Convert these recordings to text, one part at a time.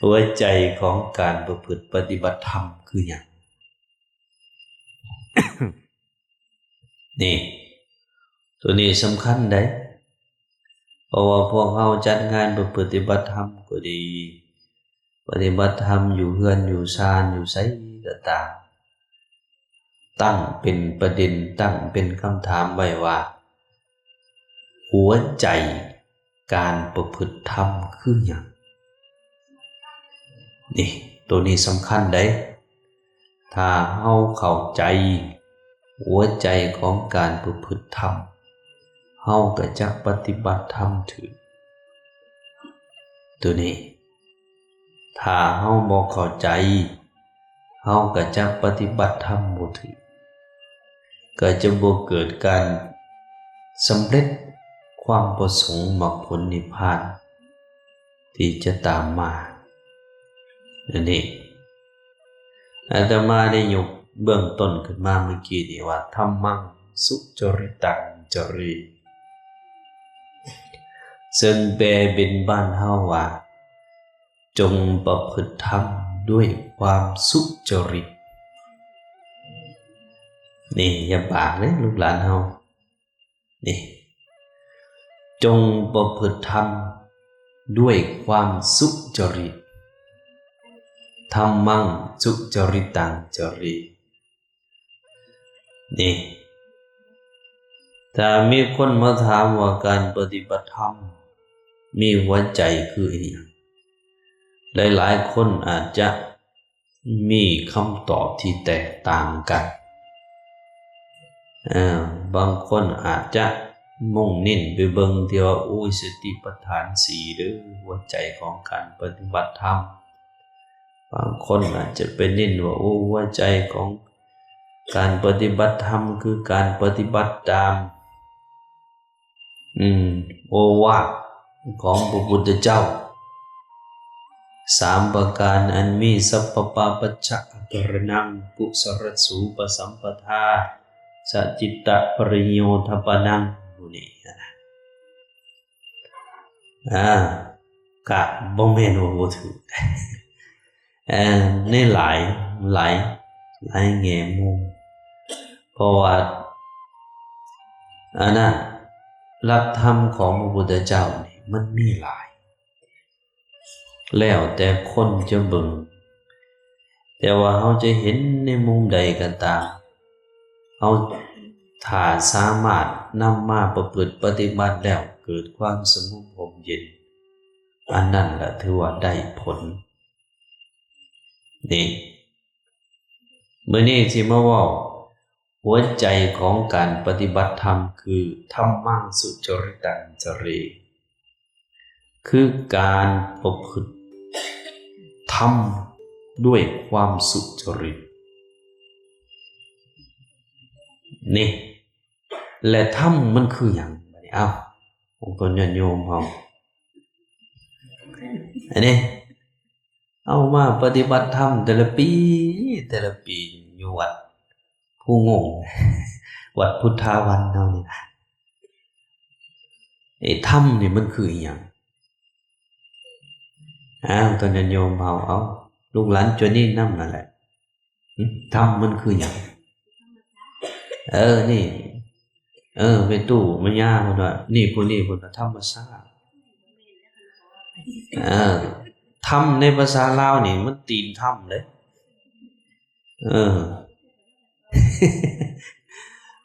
ຫົວໃຈຂອງການປະພຶດປະຕິບັດທຳຄືຫຍັງ? ນີ້ ໂຕນີ້ສຳຄັນໃດ໋ ເພາະວ່າພວກເຮົາຈັດງານປະພຶດປະຕິບັດທຳກໍດີ, ປະຕິບັດທຳຢູ່ເຮືອນຢູ່ຊານຢູ່ໃສກໍຕາມ, ຕັ້ງເປັນປະເດັນ, ຕັ້ງເປັນຄຳຖາມໄວ້ວ່າ ຫົວໃຈການປະພຶດທຳຄືຫຍັງ? ນີ້ ໂຕນີ້ສຳຄັນເດ້. ຖ້າເຮົາເຂົ້າໃຈຫົວໃຈຂອງການປະພຶດທຳ, ເຮົາກໍຈະປະຕິບັດທຳຖືກ. ໂຕນີ້ ຖ້າເຮົາບໍ່ເຂົ້າໃຈ, ເຮົາກໍຈະປະຕິບັດທຳບໍ່ຖືກ, ກໍຈະບໍ່ເກີດການສຳເລັດຄວາມປະສົງ ມັກຜົນນິບພານທີ່ຈະຕາມມາ. ອັນນີ້ ອາດຕະມາໄດ້ຍົກເບື້ອງຕົ້ນຂຶ້ນມາເມື່ອກີ້ນີ້ວ່າ ທຳມັງສຸຈະລິຕັງຈະເຣ ເຊິ່ງແປເປັນບ້ານເຮົາວ່າ ຈົ່ງປະພຶດທຳດ້ວຍຄວາມສຸຈະລິດ. ນີ້ ຢ່າປາກເດ້ລູກຫຼານເຮົາ. ນີ້ ຈົ່ງປະພຶດທຳດ້ວຍຄວາມສຸຈະລິດ. ທຳມັງສຸຈະລິຕັງຈະເຣ. ນີ້ ຖ້າມີຄົນມາຖາມວ່າການປະຕິບັດທຳມີຫົວໃຈຄືອີ່ຫຍັງ? ຫຼາຍໆຄົນອາດຈະມີຄຳຕອບທີ່ແຕກຕ່າງກັນ. ເອີ ບາງຄົນອາດຈະມຸ່ງເນັ້ນໄປເບິ່ງທີ່ວ່າ ໂອ້ຍ ສະຕິປັດຖານສີ່ເດີ້ ຫົວໃຈຂອງການປະຕິບັດທຳ. ບາງຄົນອາດຈະໄປເນັ້ນວ່າ ໂອ້ ຫົວໃຈຂອງການປະຕິບັດທຳຄືການປະຕິບັດຕາມ ອືມ ໂອວາດຂອງພະພຸດທະເຈົ້າ ສາມປະການ ອັນມີ ສັບພະປາປັດຊະອະກະຣະນັງ ກຸສະລະສູປະສຳປະທາ ສະຈິດຕະປະລິໂຍທະປະນັງ ໝູ່ນີ້ນະ. ອາ ກະບໍ່ແມ່ນວ່າບໍ່ຖືກ ເອີ ໃນຫຼາຍ ຫຼາຍ ຫຼາຍແງ່ມຸມ ເພາະວ່າ ອັນນັ້ນ ຫຼັກທຳຂອງພະພຸດທະເຈົ້ານີ້ມັນມີຫຼາຍ ແລ້ວແຕ່ຄົນຈະເບິ່ງ ແຕ່ວ່າເຮົາຈະເຫັນໃນມຸມໃດກໍຕາມ ເຮົາ ຖ້າສາມາດນຳມາປະພຶດປະຕິບັດແລ້ວເກີດຄວາມສະຫງົບຮົ່ມເຢັນ ອັນນັ້ນລະຖືວ່າໄດ້ຜົນ. ນີ້ ມື້ນີ້ຊິມາເວົ້າ ຫົວໃຈຂອງການປະຕິບັດທຳຄື ທຳມັງສຸຈະລິຕັງຈະເຣ ຄືການປະພຶດທຳດ້ວຍຄວາມສຸຈະລິດ ນີ້ ແລະ ທຳມັນຄືຫຍັງ? ບາດນີ້ ອ້າວ ຂອງຕົນຍາດໂຍມເຮົາ ອັນນີ້ ເຮົາມາປະຕິບັດທຳແຕ່ລະປີ ແຕ່ລະປີຢູ່ວັດພູງົງ ວັດພຸດທາວັນເຮົານີ້ນະ ເອ ທຳນີ້ມັນຄືອີ່ຫຍັງ? ອ້າວ ທ່ານຍາດໂຍມເຮົາ ເອົາ ລູກຫຼານຈວຍນີນນຳນັ້ນແຫຼະ ຫຶ ທຳມັນຄືຫຍັງ? ເອີ ນີ້ ເອີ ແມ່ຕູ້ ແມ່ຍ່າເພິ່ນວ່າ ນີ້ ຜູ້ນີ້ເພິ່ນວ່າທຳມະຊາດ ເອີ ທຳໃນພາສາລາວນີ້ມັນຕີນທຳເດ້ ເອີ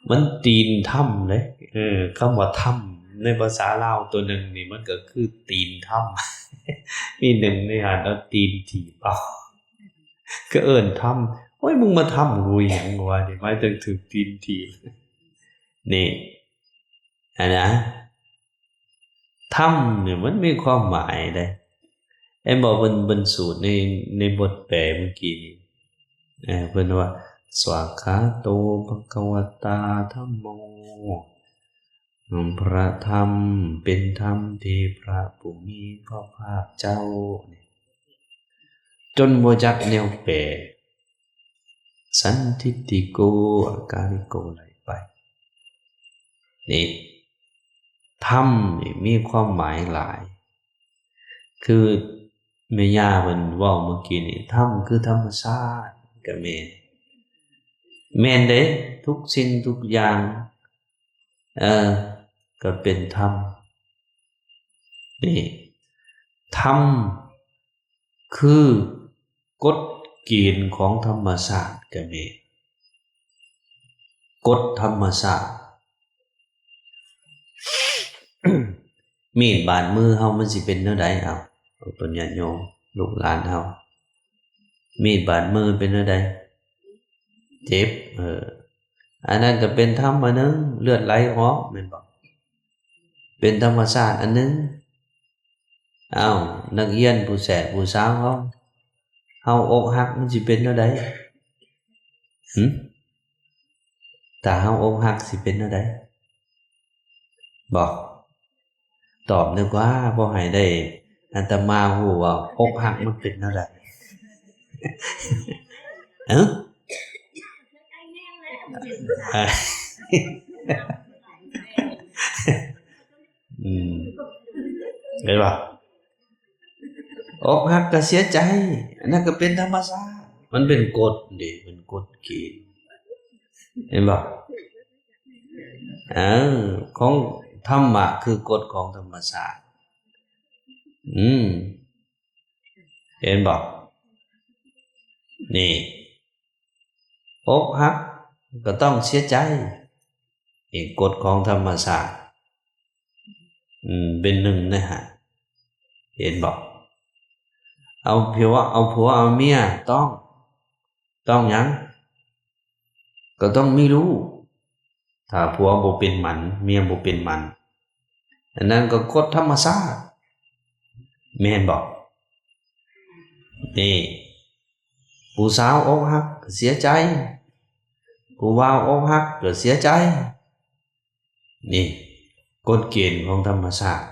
ມັນຕີນທຳເດ້ ເອີ ຄຳວ່າທຳໃນພາສາລາວຕົວໜຶ່ງນີ້ ມັນກໍຄືຕີນທຳ ມີໜຶ່ງໃນຫັ້ນເອົາຕີນຖີບເອົາ ກໍເອີ້ນທຳ ໂອ້ຍ ມຶງມາທຳກູຫຍັງວະ ນີ້ ໝາຍເຖິງຖືກຕີນຖີບ ນີ້ ຫັ້ນນະ ທຳນີ້ມັນມີຄວາມໝາຍເດ້ ເຫັນບໍ່ ເພິ່ນ ເພິ່ນສູດໃນ ໃນບົດແປເມື່ອກີ້ນີ້ ເອີ ເພິ່ນວ່າ ສະວາກຂາໂຕ ພະຄະວະຕາ ທຳໂມ ພະທຳເປັນທຳທີ່ພະຜູ້ມີພະພາກເຈົ້າ ຈົນບໍ່ຈັກແນວແປ ສັນທິດທິໂກ ອາກາລິໂກ ໄລ່ໄປ ນີ້ ທຳນີ້ມີຄວາມໝາຍຫຼາຍ ຄື ແມ່ຍ່າເພິ່ນເວົ້າເມື່ອກີ້ນີ້ ທຳຄືທຳມະຊາດ ກໍແມ່ນ ແມ່ນເດ້ ທຸກສິ່ງທຸກຢ່າງ ເອີ ກໍເປັນທຳ ນີ້ ທຳຄືກົດເກນຂອງທຳມະຊາດ ກໍແມ່ນກົດທຳມະຊາດ. ມີດບາດມືເຮົາມັນຊິເປັນແນວໃດ? ເອົາ ເອົາ ເປັນຍາດໂຍມ ລູກຫຼານເຮົາ ມີດບາດມືເປັນແນວໃດ? ເຈັບ ເອີ ອັນນັ້ນກໍເປັນທຳອັນໜຶ່ງ ເລືອດໄຫຼອອກ ແມ່ນບໍ່? ເປັນທຳມະຊາດອັນໜຶ່ງ. ເອົ້າ ນັກຮຽນຜູ້ແສບຜູ້ສາວເຮົາ ເຮົາອົກຫັກມັນຊິເປັນແນວໃດ? ຫຶ? ຖ້າເຮົາອົກຫັກຊິເປັນແນວໃດ? ບອກ ຕອບດີກວ່າ ບໍ່ໃຫ້ໄດ້ ອາດຕະມາຮູ້ວ່າອົກຫັກມັນເປັນແນວໃດ. ເອີ ອືມ ເຫັນບໍ່? ອົກຫັກກໍເສຍໃຈ ອັນນັ້ນກໍເປັນທຳມະຊາດ ມັນເປັນກົດເດ້ ເປັນກົດເກນ ເຫັນບໍ່? ເອີ ຂອງທຳມະຄືກົດຂອງທຳມະຊາດ. ອືມ ເຫັນບໍ່? ນີ້ ອົກຫັກກໍຕ້ອງເສຍໃຈ ນີ້ກົດຂອງທຳມະຊາດ. ອືມ ເປັນໜຶ່ງໃນຫັ້ນ ເຫັນບໍ່? ເອົາຜົວ ເອົາຜົວເອົາເມຍ ຕ້ອງ ຕ້ອງຫຍັງ? ກໍຕ້ອງມີລູກ ຖ້າຜົວບໍ່ເປັນໝັນ ເມຍບໍ່ເປັນໝັນ ອັນນັ້ນກໍກົດທຳມະຊາດ ແມ່ນບໍ່? ນີ້ ຜູ້ສາວອົກຫັກກໍເສຍໃຈ ຜູ້ບ່າວອົກຫັກກໍເສຍໃຈ. ນີ້ ກົດເກນຂອງທຳມະຊາດ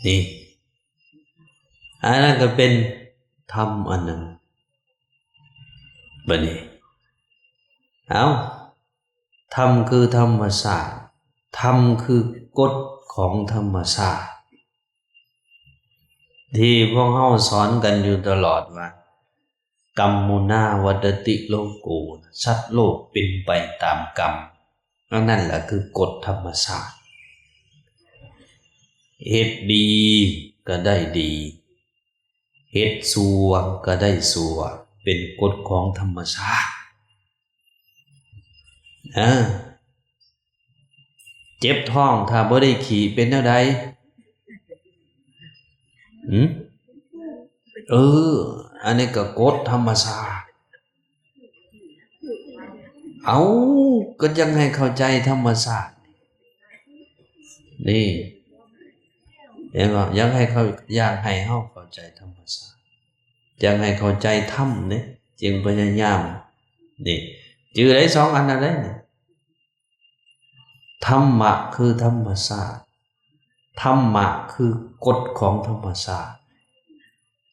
ນີ້ ອັນນັ້ນກໍເປັນທຳອັນໜຶ່ງ. ບັດນີ້ ເອົ້າ ທຳຄືທຳມະຊາດ ທຳຄືກົດຂອງທຳມະຊາດ ທີ່ພວກເຮົາສອນກັນຢູ່ຕະຫຼອດວ່າ ກຳມຸນາວັດຕະຕິໂລໂກ ສັດໂລກເປັນໄປຕາມກຳ ອັນນັ້ນລະຄືກົດທຳມະຊາດ. ເຮັດດີກໍໄດ້ດີ ເຮັດຊົ່ວກໍໄດ້ຊົ່ວ ເປັນກົດຂອງທຳມະຊາດ. ເອີ ເຈັບທ້ອງຖ້າບໍ່ໄດ້ຂີ້ເປັນແນວໃດ? ຫື? ເອີ ອັນນີ້ກໍກົດທຳມະຊາດ. ເອົ້າ ກໍຍັງໃຫ້ເຂົ້າໃຈທຳມະຊາດ ນີ້ ເຫັນບໍ່? ຢາກໃຫ້ເຂົາ ຢາກໃຫ້ເຮົາເຂົ້າໃຈທຳມະຊາດ ຢາກໃຫ້ເຂົ້າໃຈທຳເດ້ ຈຶ່ງພະຍາຍາມ ນີ້ ຈື່ໄດ້ສອງອັນນັ້ນເດ້ນີ້ ທຳມະຄືທຳມະຊາດ ທຳມະຄືກົດຂອງທຳມະຊາດ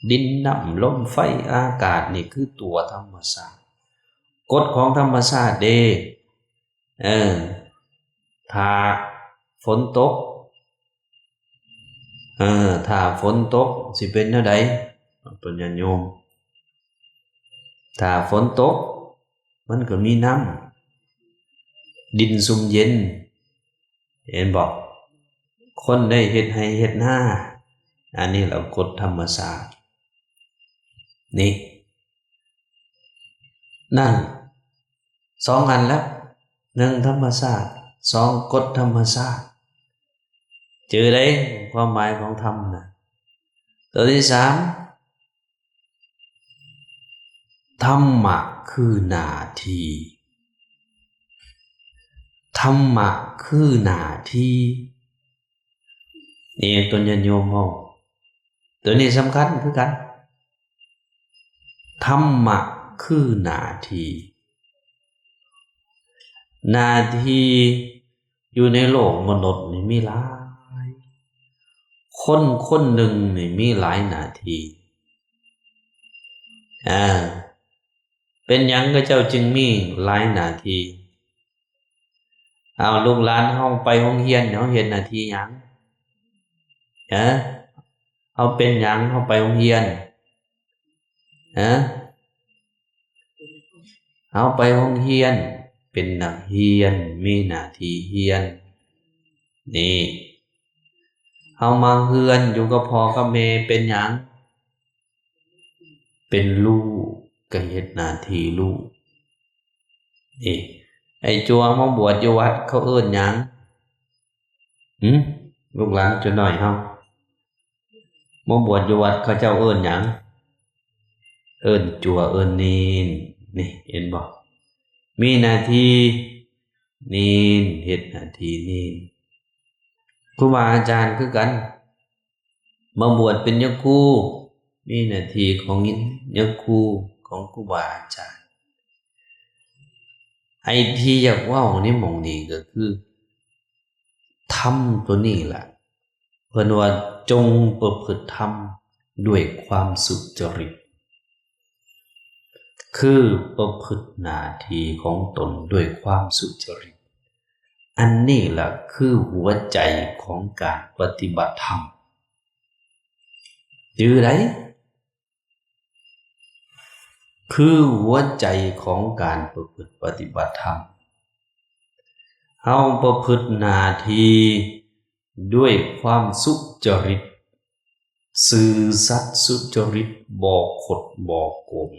ດິນ ນ້ຳ ລົມ ໄຟ ອາກາດ ນີ້ຄືຕົວທຳມະຊາດ ກົດຂອງທຳມະຊາດເດ້. ເອີ ຖ້າຝົນຕົກ ເອີ ຖ້າຝົນຕົກຊິເປັນແນວໃດ? ເປັນຍາດໂຍມ ຖ້າຝົນຕົກມັນກໍມີນ້ຳ ດິນຊຸ່ມເຢັນ ເຫັນບໍ່? ຄົນໄດ້ເຮັດໄຮ່ເຮັດນາ ອັນນີ້ລະກົດທຳມະຊາດ ນີ້ ນັ້ນ ສອງອັນແລ້ວ ໜຶ່ງທຳມະຊາດ ສອງກົດທຳມະຊາດ ຈື່ໄດ້ຄວາມໝາຍຂອງທຳນະ. ຕົວທີສາມ ທຳມະຄືໜ້າທີ່ ທຳມະຄືໜ້າທີ່ ນີ້ຕົນຍາດໂຍມເຮົາ ຕົວນີ້ສຳຄັນຄືກັນ ທຳມະຄືໜ້າທີ່ ໜ້າທີ່ຢູ່ໃນໂລກມະນຸດນີ້ມີຫຼາຍ ຄົນຄົນໜຶ່ງນີ້ມີຫຼາຍໜ້າທີ່ ເອີ ເປັນຫຍັງເຂົາເຈົ້າຈຶ່ງມີຫຼາຍໜ້າທີ່? ເອົາ ລູກຫຼານເຮົາໄປໂຮງຮຽນ ເຮົາເຮັດໜ້າທີ່ຫຍັງ? ຮະ? ຮົາເປັນຫຍັງ? ເຮົາໄປໂຮງຮຽນ ຮະ? ເຮົາໄປໂຮງຮຽນ ເປັນນັກຮຽນ ມີໜ້າທີ່ຮຽນ. ນີ້ ເຮົາມາເຮືອນ ຢູ່ກັບພໍ່ກັບແມ່ ເປັນຫຍັງ? ເປັນລູກ ກໍເຮັດໜ້າທີ່ລູກ. ນີ້ ໄອ້ຈົວມາບວດຢູ່ວັດ ເຂົາເອີ້ນຫຍັງ? ຫຶ? ລູກຫຼານຈົວນ້ອຍເຮົາ ມາບວດຢູ່ວັດ ເຂົາເຈົ້າເອີ້ນຫຍັງ? ເອີ້ນຈົວ ເອີ້ນເນນ. ນີ້ ເຫັນບໍ່? ມີໜ້າທີ່ເນນ ເຮັດໜ້າທີ່ເນນ. ຄູບາອາຈານຄືກັນ ມາບວດເປັນຍາຄູ ມີໜ້າທີ່ຂອງຍາຄູ ຂອງຄູບາອາຈານ. ໄອ້ທີ່ຢາກເວົ້າໃນໝ່ອງນີ້ກໍຄື ທຳຕົວນີ້ລະ ເພິ່ນວ່າ ຈົ່ງປະພຶດທຳດ້ວຍຄວາມສຸຈະລິດ. ຄືປະພຶດໜ້າທີ່ຂອງຕົນດ້ວຍຄວາມສຸຈະລິດ. ອັນນີ້ລະຄືຫົວໃຈຂອງການປະຕິບັດທຳ. ຈື່ໄດ້? ຄືຫົວໃຈຂອງການປະພຶດປະຕິບັດທຳ. ເຮົາປະພຶດໜ້າທີ່ດ້ວຍຄວາມສຸຈະລິດ ຊື່ສັດສຸຈະລິດ ບໍ່ຄົດບໍ່ໂກງ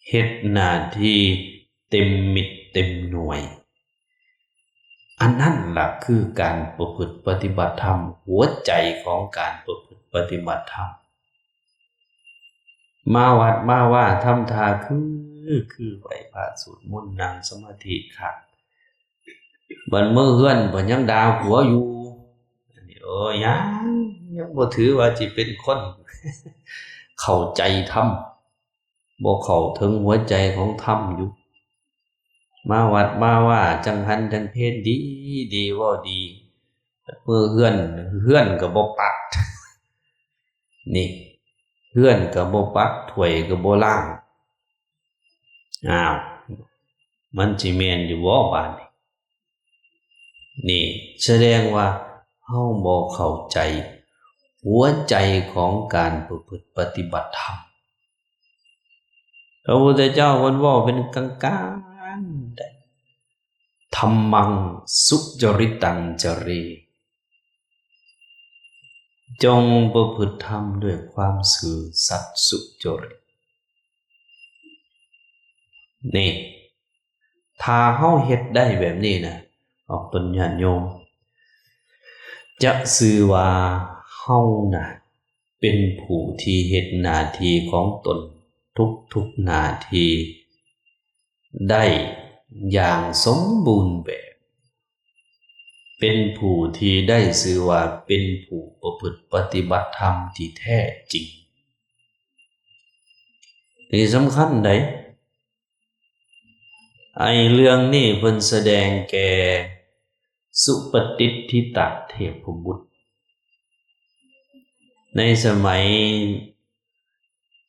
ເຮັດໜ້າທີ່ເຕັມເມັດເຕັມໜ່ວຍ. ອັນນັ້ນລະຄືການປະພຶດປະຕິບັດທຳ, ຫົວໃຈຂອງການປະພຶດປະຕິບັດທຳ. ມາວັດມາວາທຳທ່າຄື ຄືໄຫວ້ພະ ສວດມົນ ນັ່ງສະມາທິຄັກ ບັດເມືອເຮືອນ ບັດຍັງດ່າຜົວຢູ່. ອັນນີ້ ໂອ້ຍ ຍັງ ຍັງບໍ່ຖືວ່າຊິເປັນຄົນເຂົ້າໃຈທຳ, ບໍ່ເຂົ້າເຖິງຫົວໃຈຂອງທຳຢູ່. ມາວັດມາວາ ຈັງຫັນຈັງເພນ ດີ ດີ ເວົ້າດີ, ເມືອເຮືອນ ເຮືອນກໍບໍ່ປັດ. ນີ້ ເຮືອນກໍບໍ່ປັດ ຖ້ວຍກໍບໍ່ລ້າງ. ອ້າວ ມັນຊິແມ່ນຢູ່ບໍ່ບາດນີ້? ນີ້ສະແດງວ່າເຮົາບໍ່ເຂົ້າໃຈຫົວໃຈຂອງການປະພຶດປະຕິບັດທຳ. ພະພຸດທະເຈົ້າເພິ່ນເວົ້າເປັນກາງໆ ໄດ້ ທຳມັງສຸຈະລິຕັງຈະເຣ ຈົ່ງປະພຶດທຳດ້ວຍຄວາມຊື່ສັດສຸຈະລິດ. ນີ້ ຖ້າເຮົາເຮັດໄດ້ແບບນີ້ນະ ອອກຕົນຍາດໂຍມ ຈະຊື່ວ່າເຮົານະ ເປັນຜູ້ທີ່ເຮັດໜ້າທີ່ຂອງຕົນທຸກໆໜ້າທີ່ໄດ້ຢ່າງສົມບູນແບບ, ເປັນຜູ້ທີ່ໄດ້ຊື່ວ່າເປັນຜູ້ປະພຶດປະຕິບັດທຳທີ່ແທ້ຈິງ. ນີ້ສຳຄັນໃດ໋. ໄອ້ເລື່ອງນີ້ເພິ່ນສະແດງແກ່ສຸປະຕິດທິຕະເທບພະບຸດ ໃນສະໄໝ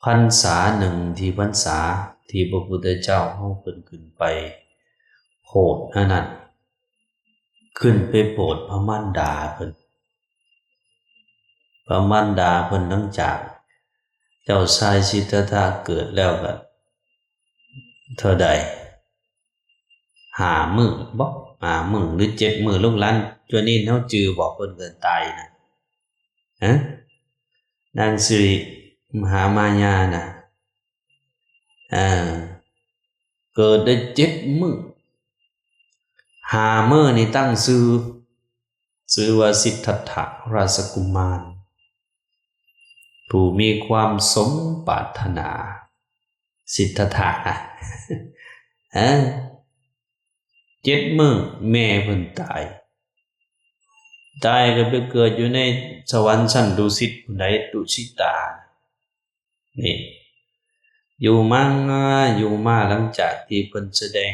ພັນສາໜຶ່ງ ທີ່ພັນສາທີ່ພະພຸດທະເຈົ້າເຮົາເພິ່ນຂຶ້ນໄປໂຜດອັນນັ້ນ ຂຶ້ນໄປໂຜດພະມານດາເພິ່ນ. ພະມານດາເພິ່ນ ຫຼັງຈາກເຈົ້າຊາຍສິດທັດຖະເກີດແລ້ວກໍເທົ່າໃດ ຫ້າມື້ບໍ ຫ້າມື້ ຫຼື ເຈັດມື້ ລູກຫຼານຈົວເນນເຮົາຈື່ບໍ ເພິ່ນກໍຕາຍນະ ຮະ ນາງສິລິມະຫາມາຍານະ ເອີ ເກີດໄດ້ເຈັດມື້ ຫ້າມື້ນີ້ຕັ້ງຊື່ ຊື່ວ່າສິດທັດຖະຣາຊະກຸມານ ຜູ້ມີຄວາມສົມປາດຖະໜາ. ສິດທັດຖະ ເອີ ເຈັດມື້ແມ່ເພິ່ນຕາຍ ຕາຍກໍໄປເກີດຢູ່ໃນສະຫວັນຊັ້ນດຸສິດພຸ້ນໃດ໋ ດຸສິຕາ. ນີ້ ຢູ່ມາ ຢູ່ມາ ຫຼັງຈາກທີ່ເພິ່ນສະແດງ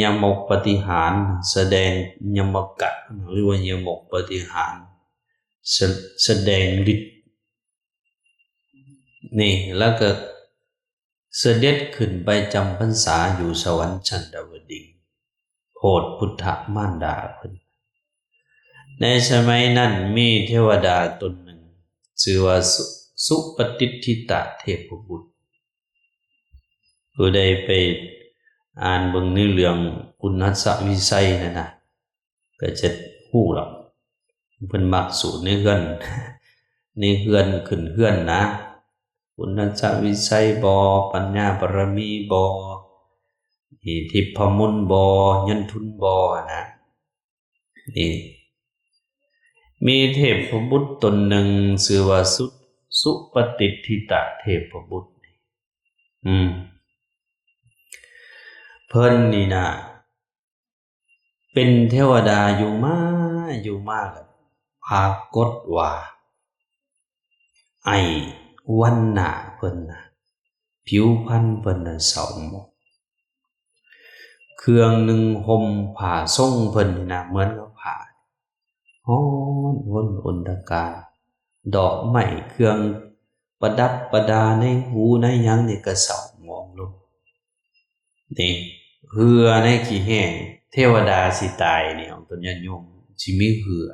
ຍະມົກປະຕິຫານ ສະແດງຍະມະກະ ຫຼືວ່າຍະມົກປະຕິຫານ ສະ ສະແດງລິດ ນີ້ ແລ້ວກໍສະເດັດຂຶ້ນໄປຈຳພັນສາຢູ່ສະຫວັນຊັ້ນດາວະດິງ ໂຜດພຸດທະມານດາເພິ່ນ. ໃນສະໄໝນັ້ນມີເທວະດາຕົນໜຶ່ງ ຊື່ວ່າ ສຸ ສຸປະຕິດທິຕະເທບະບຸດ. ຜູ້ໃດໄປອ່ານເບິ່ງໃນເລື່ອງອຸນນະສະວິໄຊນັ້ນນະ ກໍຈະຮູ້ດອກ ເພິ່ນມັກສູດໃນເຮືອນ ໃນເຮືອນ ຂຶ້ນເຮືອນນະ ອຸນນະສະວິໄຊບໍ ປັນຍາບາລະມີບໍ ອິດທິພະມຸນບໍ ຍັນທຸນບໍນະ. ນີ້ ມີເທບພະບຸດຕົນໜຶ່ງ ຊື່ວ່າ ສຸ ສຸປະຕິດທິຕະເທບະບຸດ. ອືມ ເພິ່ນນີ້ນະ ເປັນເທວະດາຢູ່ມາ ຢູ່ມາ ແລ້ວປາກົດວ່າ ໄອ້ວັນໜ້າເພິ່ນນະ ຜິວພັນເພິ່ນນະເສົ້າໝອງ. ເຄື່ອງນຸ່ງຫົ່ມຜ້າຊົງເພິ່ນນີ້ນະ ເໝືອນກັບຜ້າ ຮ້ອນຮົນອົນຕະການ, ດອກໄມ້ເຄື່ອງປະດັບປະດາໃນຫູໃນຫຍັງນີ້ກໍເສົ້າໝອງລົງ. ນີ້ ເຫື່ອໃນຂີ້ແຫ້ງ ເທວະດາຊິຕາຍນີ້ ອອກຕົນຍາດໂຍມ ຊິມີເຫື່ອ.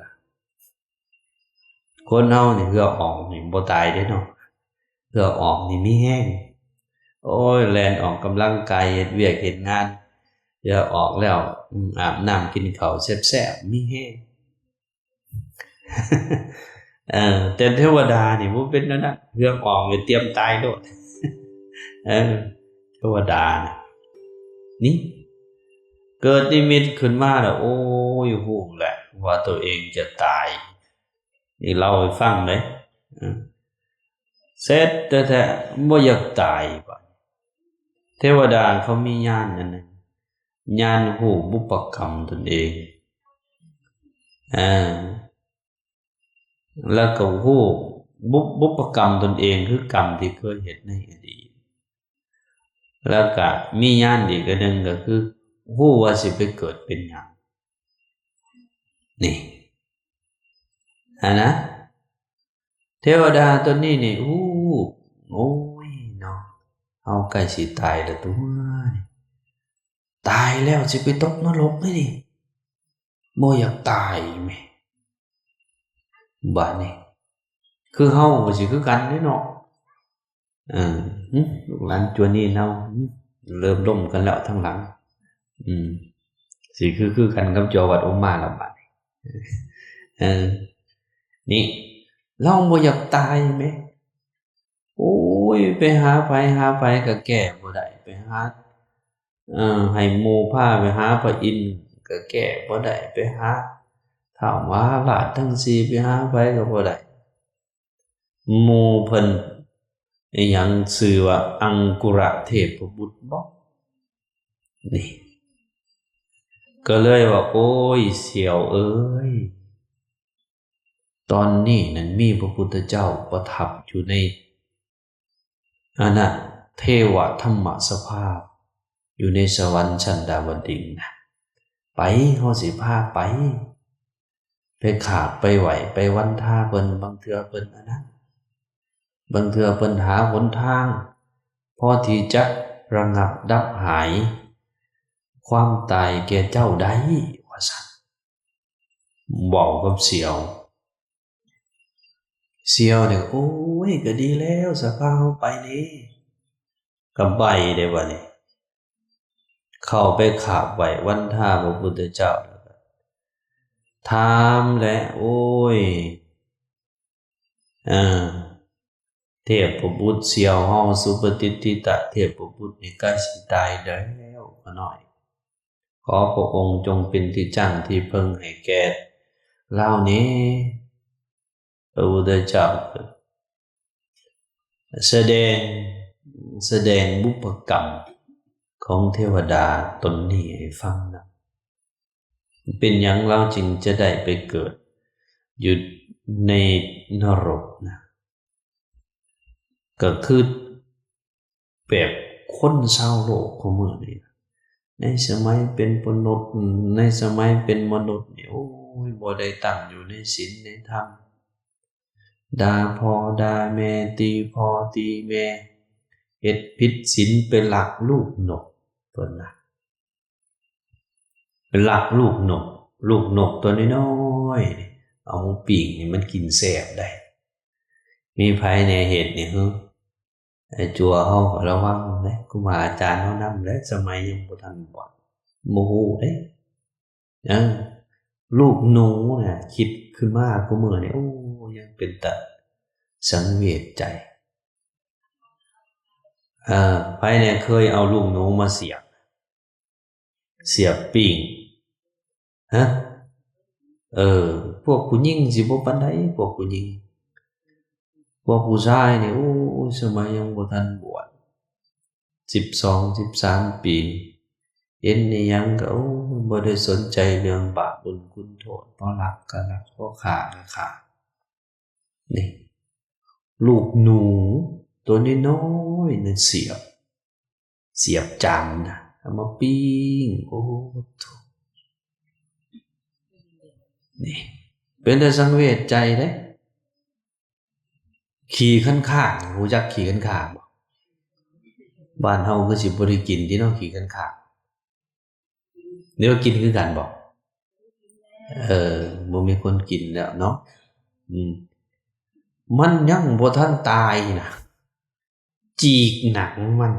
ຄົນເຮົານີ້ເຫື່ອອອກນີ້ບໍ່ຕາຍເດ້ເນາະ, ເຫື່ອອອກນີ້ມີແຮງ. ໂອ້ຍ ແລ່ນອອກກຳລັງກາຍ ເຮັດວຽກເຮັດງານ ເຫື່ອອອກແລ້ວ ອາບນ້ຳກິນເຂົ້າແຊບໆ ມີແຮງ. ເອີ ແຕ່ເທວະດານີ້ບໍ່ເປັນແນວນັ້ນ, ເຫື່ອອອກນີ້ຕຽມຕາຍໂລດ. ເອີ ເທວະດານະ ນີ້ ເກີດນິມິດຂຶ້ນມາແລ້ວ ໂອ້ຍ ຮູ້ແຫຼະວ່າຕົວເອງຈະຕາຍ. ນີ້ເລົ່າໃຫ້ຟັງເດ້ ເອີ ເສັດແທ້ໆ ບໍ່ຢາກຕາຍ. ບາດເທວະດາເຂົາມີຍານອັນໜຶ່ງ ຍານຮູ້ບຸບປະກຳຕົນເອງ ເອີ ແລ້ວກໍຮູ້ບຸບ ບຸບປະກຳຕົນເອງ ຄືກຳທີ່ເຄີຍເຮັດໃນອະດີດ. ແລ້ວກະມີຍານອີກອັນໜຶ່ງ ກໍຄືຮູ້ວ່າຊິໄປເກີດເປັນຫຍັງ. ນີ້ ຫັ້ນນະ ເທວະດາຕົນນີ້ນີ້ ໂອ້ ໂອ້ຍເນາະ ເຮົາໃກ້ຊິຕາຍແລ້ວຕົວະນີ້ ຕາຍແລ້ວຊິໄປຕົກນະລົກເດ້ນີ້ ບໍ່ຢາກຕາຍແມ. ບາດນີ້ ຄືເຮົາກໍຊິຄືກັນເດ້ເນາະ. ເອີ ຫຶ ລູກຫຼານຈວນນີ້ເຮົາ ຫຶ ເລີ່ມລົມກັນແລ້ວທາງຫຼັງ. ອືມ ຊິຄື ຄືກັນກັບຈົວວັດອຸມມາລະບາດນີ້. ເອີ ນີ້ ລາວບໍ່ຢາກຕາຍແມ. ໂອ້ຍ ໄປຫາໃຜຫາໃຜກໍແກ້ບໍ່ໄດ້, ໄປຫາ ເອີ ໃຫ້ໝູ່ພາໄປຫາພະອິນກໍແກ້ບໍ່ໄດ້, ໄປຫາທ້າວມະຫາລາດທັງສີ່ ໄປຫາໃຜກໍບໍ່ໄດ້. ໝູ່ເພິ່ນອີຫຍັງ ຊື່ວ່າອັງຄຸຣະເທບະບຸດບໍ? ນີ້ ກໍເລີຍວ່າ ໂອ້ຍ ສ່ຽວເອີຍ ຕອນນີ້ນັ້ນມີພະພຸດທະເຈົ້າປະທັບຢູ່ໃນ ອັນນະ ເທວະທຳມະສະພາ ຢູ່ໃນສະຫວັນຊັ້ນດາວະດິງນະ. ໄປ ເຮົາຊິພາໄປ ໄປຂາບໄປໄຫວ້ໄປວັນທາເພິ່ນ. ບາງເທື່ອເພິ່ນອັນນັ້ນ ບາງເທື່ອເພິ່ນຫາຫົນທາງພໍທີ່ຈະລະງັບດັບຫາຍຄວາມຕາຍແກ່ເຈົ້າໄດ້ ວ່າຊັ້ນ. ເວົ້າກັບສ່ຽວ ສ່ຽວນີ້ ໂອ້ຍ ກໍດີແລ້ວ ສະພາເຮົາໄປເດ້ ກໍໄປເດ້. ບາດນີ້ເຂົ້າໄປຂາບໄຫວ້ວັນທາພະພຸດທະເຈົ້າ ແລ້ວກໍຖາມແຫຼະ ໂອ້ຍ ເອີ ເທບປະບຸດສ່ຽວເຮົາ ສຸປະຕິດທິຕະເທບປະບຸດນີ້ ໃກ້ຊິຕາຍແລ້ວຂ້ານ້ອຍ, ຂໍພະອົງຈົ່ງເປັນທີ່ຢັ້ງທີ່ເພິ່ງໃຫ້ແກ່ລາວແດ່. ພະພຸດທະເຈົ້າສະແດງ ສະແດງບຸບປະກຳຂອງເທວະດາຕົນນີ້ໃຫ້ຟັງນຳ. ເປັນຫຍັງລາວຈຶ່ງຈະໄດ້ໄປເກີດຢູ່ໃນນະລົກນະ? ກໍຄືແບບຄົນຊາວໂລກຄູ່ມື້ນີ້ ໃນສະໄໝເປັນມະນຸດ ໃນສະໄໝເປັນມະນຸດນີ້ ໂອ້ຍ ບໍ່ໄດ້ຕັ້ງຢູ່ໃນສິນໃນທຳ, ດ່າພໍ່ດ່າແມ່ ຕີພໍ່ຕີແມ່, ເຮັດຜິດສິນ ໄປລັກລູກນົກ ເພິ່ນນະ ໄປລັກລູກນົກ, ລູກນົກຕົວນ້ອຍໆນີ້ ເອົາໝູປີ້ງນີ້ມັນກິນແຊບໄດ໋. ມີໃຜແດ່ເຮັດນີ້ ເຮີ ໄອ້ຈົວເຮົາກໍລະວັງເດ້ ຄູບາອາຈານເຮົານຳແຫຼະ ສະໄໝຍັງບໍ່ທັນບວດ ບໍ່ຮູ້ເດ້. ເອີ ລູກໜູນະ ຄິດຂຶ້ນມາຄູ່ມື້ນີ້ ໂອ້ ຍັງເປັນຕາສັງເວດໃຈ. ເອີ ໃຜແດ່ເຄີຍເອົາລູກໜູມາສຽບ ສຽບປີ້ງ ຮະ? ເອີ ພວກຜູ້ຍິງຊິບໍ່ປານໃດ ພວກຜູ້ຍິງ. ພວກຜູ້ຊາຍນີ້ ໂອ້ຍ ສະໄໝຍັງບໍ່ທັນບວດ ສິບສອງ ສິບສາມປີ ເຫັນອີ່ຫຍັງກໍ ໂອ້ຍ ບໍ່ໄດ້ສົນໃຈເລື່ອງບາບບຸນຄຸນໂທດ ພໍລັກກໍລັກ ພໍຂ້າກໍຂ້າ. ນີ້ ລູກໜູຕົວນ້ອຍໆນັ້ນສຽບ ສຽບຈາມນະ ເອົາມາປີ້ງ ໂອ້ໂທ້ ນີ້ ເປັນຕາສັງເວດໃຈເດ້. ຂີ້ຄັນຄາກ ຮູ້ຈັກຂີ້ຄັນຄາກບໍ່? ບ້ານເຮົາຄືຊິບໍ່ໄດ້ກິນຕິເນາະ ຂີ້ຄັນຄາກ. ຫຼືວ່າກິນຄືກັນບໍ່? ເອີ ບໍ່ມີຄົນກິນແລ້ວເນາະ. ອືມ ມັນຍັງບໍ່ທັນຕາຍນະ ຈີກໜັງມັນ.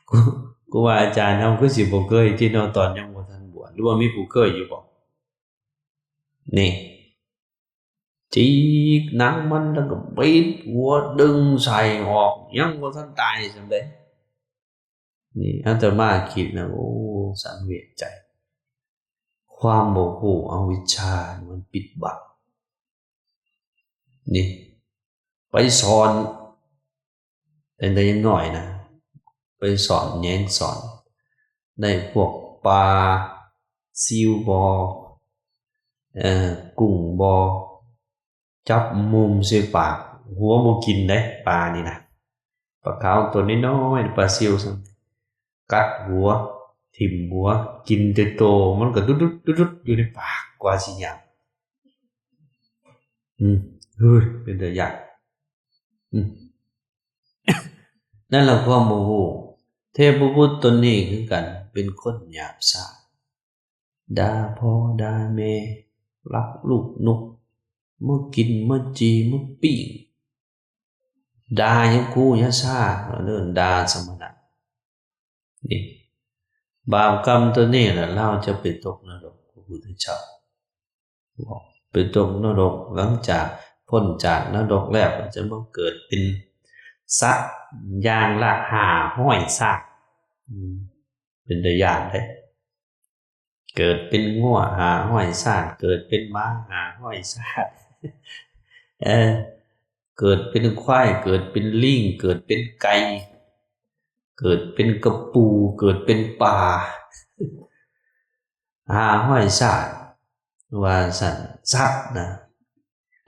ຄູ ຄູບາອາຈານເຮົາຄືຊິບໍ່ເຄີຍຕິເນາະ ຕອນຍັງບໍ່ທັນບວດ ຫຼືວ່າມີຜູ້ເຄີຍຢູ່ບໍ່? ນີ້ ຈີກໜັງມັນ ແລ້ວກໍບິດຫົວ ດຶງໄສ້ອອກ ຍັງບໍ່ທັນຕາຍສ່ຳໃດ. ນີ້ອາດຕະມາຄິດນະ ໂອ້ ສັງເວດໃຈ ຄວາມບໍ່ຮູ້ ອະວິດຊາມັນປິດບັງ. ນີ້ ໄປສອນຕັ້ງແຕ່ຍັງນ້ອຍນະ ໄປສອນ ແຍງສອນ ໄດ້ພວກປາ ຊິວບໍ່ ເອີ ກຸ້ງບໍ່ ຈັບມຸມໃສ່ປາກ ຫົວບໍ່ກິນເດ້ ປານີ້ນະ ປາຂາວຕົວນ້ອຍໆ ປາຊິວຊັ້ນ ກັດຫົວ ຖິ້ມຫົວ ກິນແຕ່ໂຕ ມັນກໍດຸດໆ ດຸດໆ ຢູ່ໃນປາກ ກວ່າຊິຫຍັງ. ອືມ ເຮີ້ຍ ເປັນຕາຢ້ານ. ອືມ ນັ້ນລະຄວາມບໍ່ຮູ້. ເທບບຸດຕົນນີ້ຄືກັນ ເປັນຄົນຫຍາບຊ້າ ດ່າພໍ່ດ່າແມ່ ລັກລູກນົກ ມາກິນ ມາຈີ່ ມາປີ້ງ ດ່າຍາຄູຍາຊາ ເອີ້ນດ່າສະມະນະ. ນີ້ ບາບກຳຕົວນີ້ລະ ລາວຈະໄປຕົກນະລົກ ພະພຸດທະເຈົ້າບອກ ໄປຕົກນະລົກ ຫຼັງຈາກພົ້ນຈາກນະລົກແລ້ວ ຈະມາເກີດເປັນສັດຢ່າງລະຫ້າຮ້ອຍຊາດ. ອືມ ເປັນຕາຢ້ານເດ້. ເກີດເປັນງົວຫ້າຮ້ອຍຊາດ ເກີດເປັນໝາຫ້າຮ້ອຍຊາດ ເອີ ເກີດເປັນຄວາຍ ເກີດເປັນລີງ ເກີດເປັນໄກ່ ເກີດເປັນກະປູ ເກີດເປັນປາ ຫ້າຮ້ອຍຊາດ ວ່າຊັ້ນ ສັດນະ.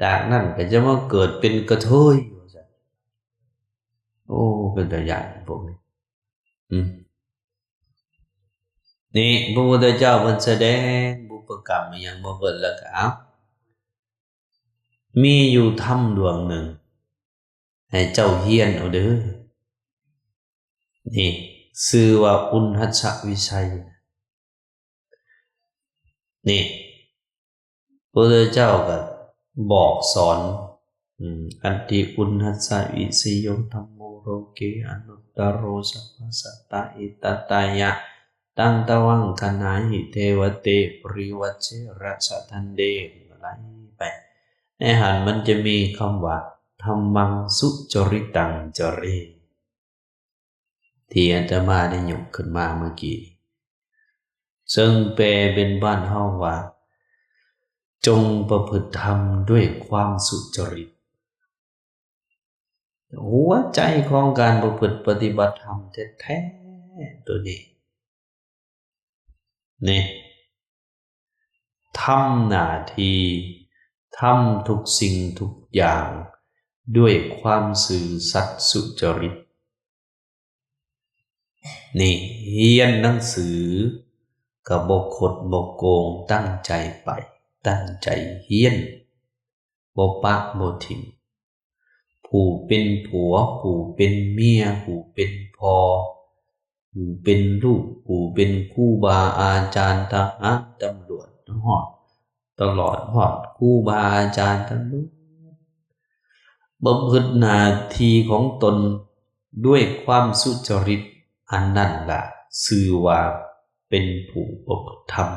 ຈາກນັ້ນກໍຈະມາເກີດເປັນກະເທີຍ ວ່າຊັ້ນ. ໂອ້ ເປັນຕາຢ້ານພວກນີ້. ອືມ ນີ້ ພະພຸດທະເຈົ້າເພິ່ນສະແດງບຸບປະກຳອີ່ຫຍັງມາເບິດແລ້ວກໍ ເອົາ ມີຢູ່ທຳດວງໜຶ່ງ ໃຫ້ເຈົ້າຮຽນເອົາເດີ. ນີ້ ຊື່ວ່າອຸນຫັດສະວິໄສ. ນີ້ ພະພຸດທະເຈົ້າກໍບອກສອນ ອືມ ອັດຖິອຸນຫັດສະວິສະໂຍ ທຳໂມໂລເກ ອະນຸດຕະໂຣ ສັບພະສັດຕາ ເອຕະຕະຍະ ຕັງ ຕະວັງຄະນາຫິ ເທວະເຕ ປະລິວັດເຊ ຣະສະທັນເດ ໄລ່ໄປ. ໃນຫັ້ນມັນຈະມີຄຳວ່າ ທຳມັງສຸຈະລິຕັງຈະເຣ ທີ່ອາດຕະມາໄດ້ຍົກຂຶ້ນມາເມື່ອກີ້ ເຊິ່ງແປເປັນບ້ານເຮົາວ່າ ຈົ່ງປະພຶດທຳດ້ວຍຄວາມສຸຈະລິດ. ຫົວໃຈຂອງການປະພຶດປະຕິບັດທຳແທ້ໆ ໂຕນີ້ ນີ້ ທຳໜ້າທີ່ ທຳທຸກສິ່ງທຸກຢ່າງດ້ວຍຄວາມຊື່ສັດສຸຈະລິດ. ນີ້ ຮຽນໜັງສືກໍບໍ່ຄົດບໍ່ໂກງ ຕັ້ງໃຈໄປ ຕັ້ງໃຈຮຽນ ບໍ່ປະບໍ່ຖິ້ມ. ຜູ້ເປັນຜົວ ຜູ້ເປັນເມຍ ຜູ້ເປັນພໍ່ ຜູ້ເປັນລູກ ຜູ້ເປັນຄູບາອາຈານ ທະຫານ ຕຳຫຼວດ ຮອດ ຕະຫຼອດຮອດຄູບາອາຈານທັງໝົດ ປະພຶດໜ້າທີ່ຂອງຕົນດ້ວຍຄວາມສຸຈະລິດ, ອັນນັ້ນລະຊື່ວ່າເປັນຜູ້ປະພຶດທຳ.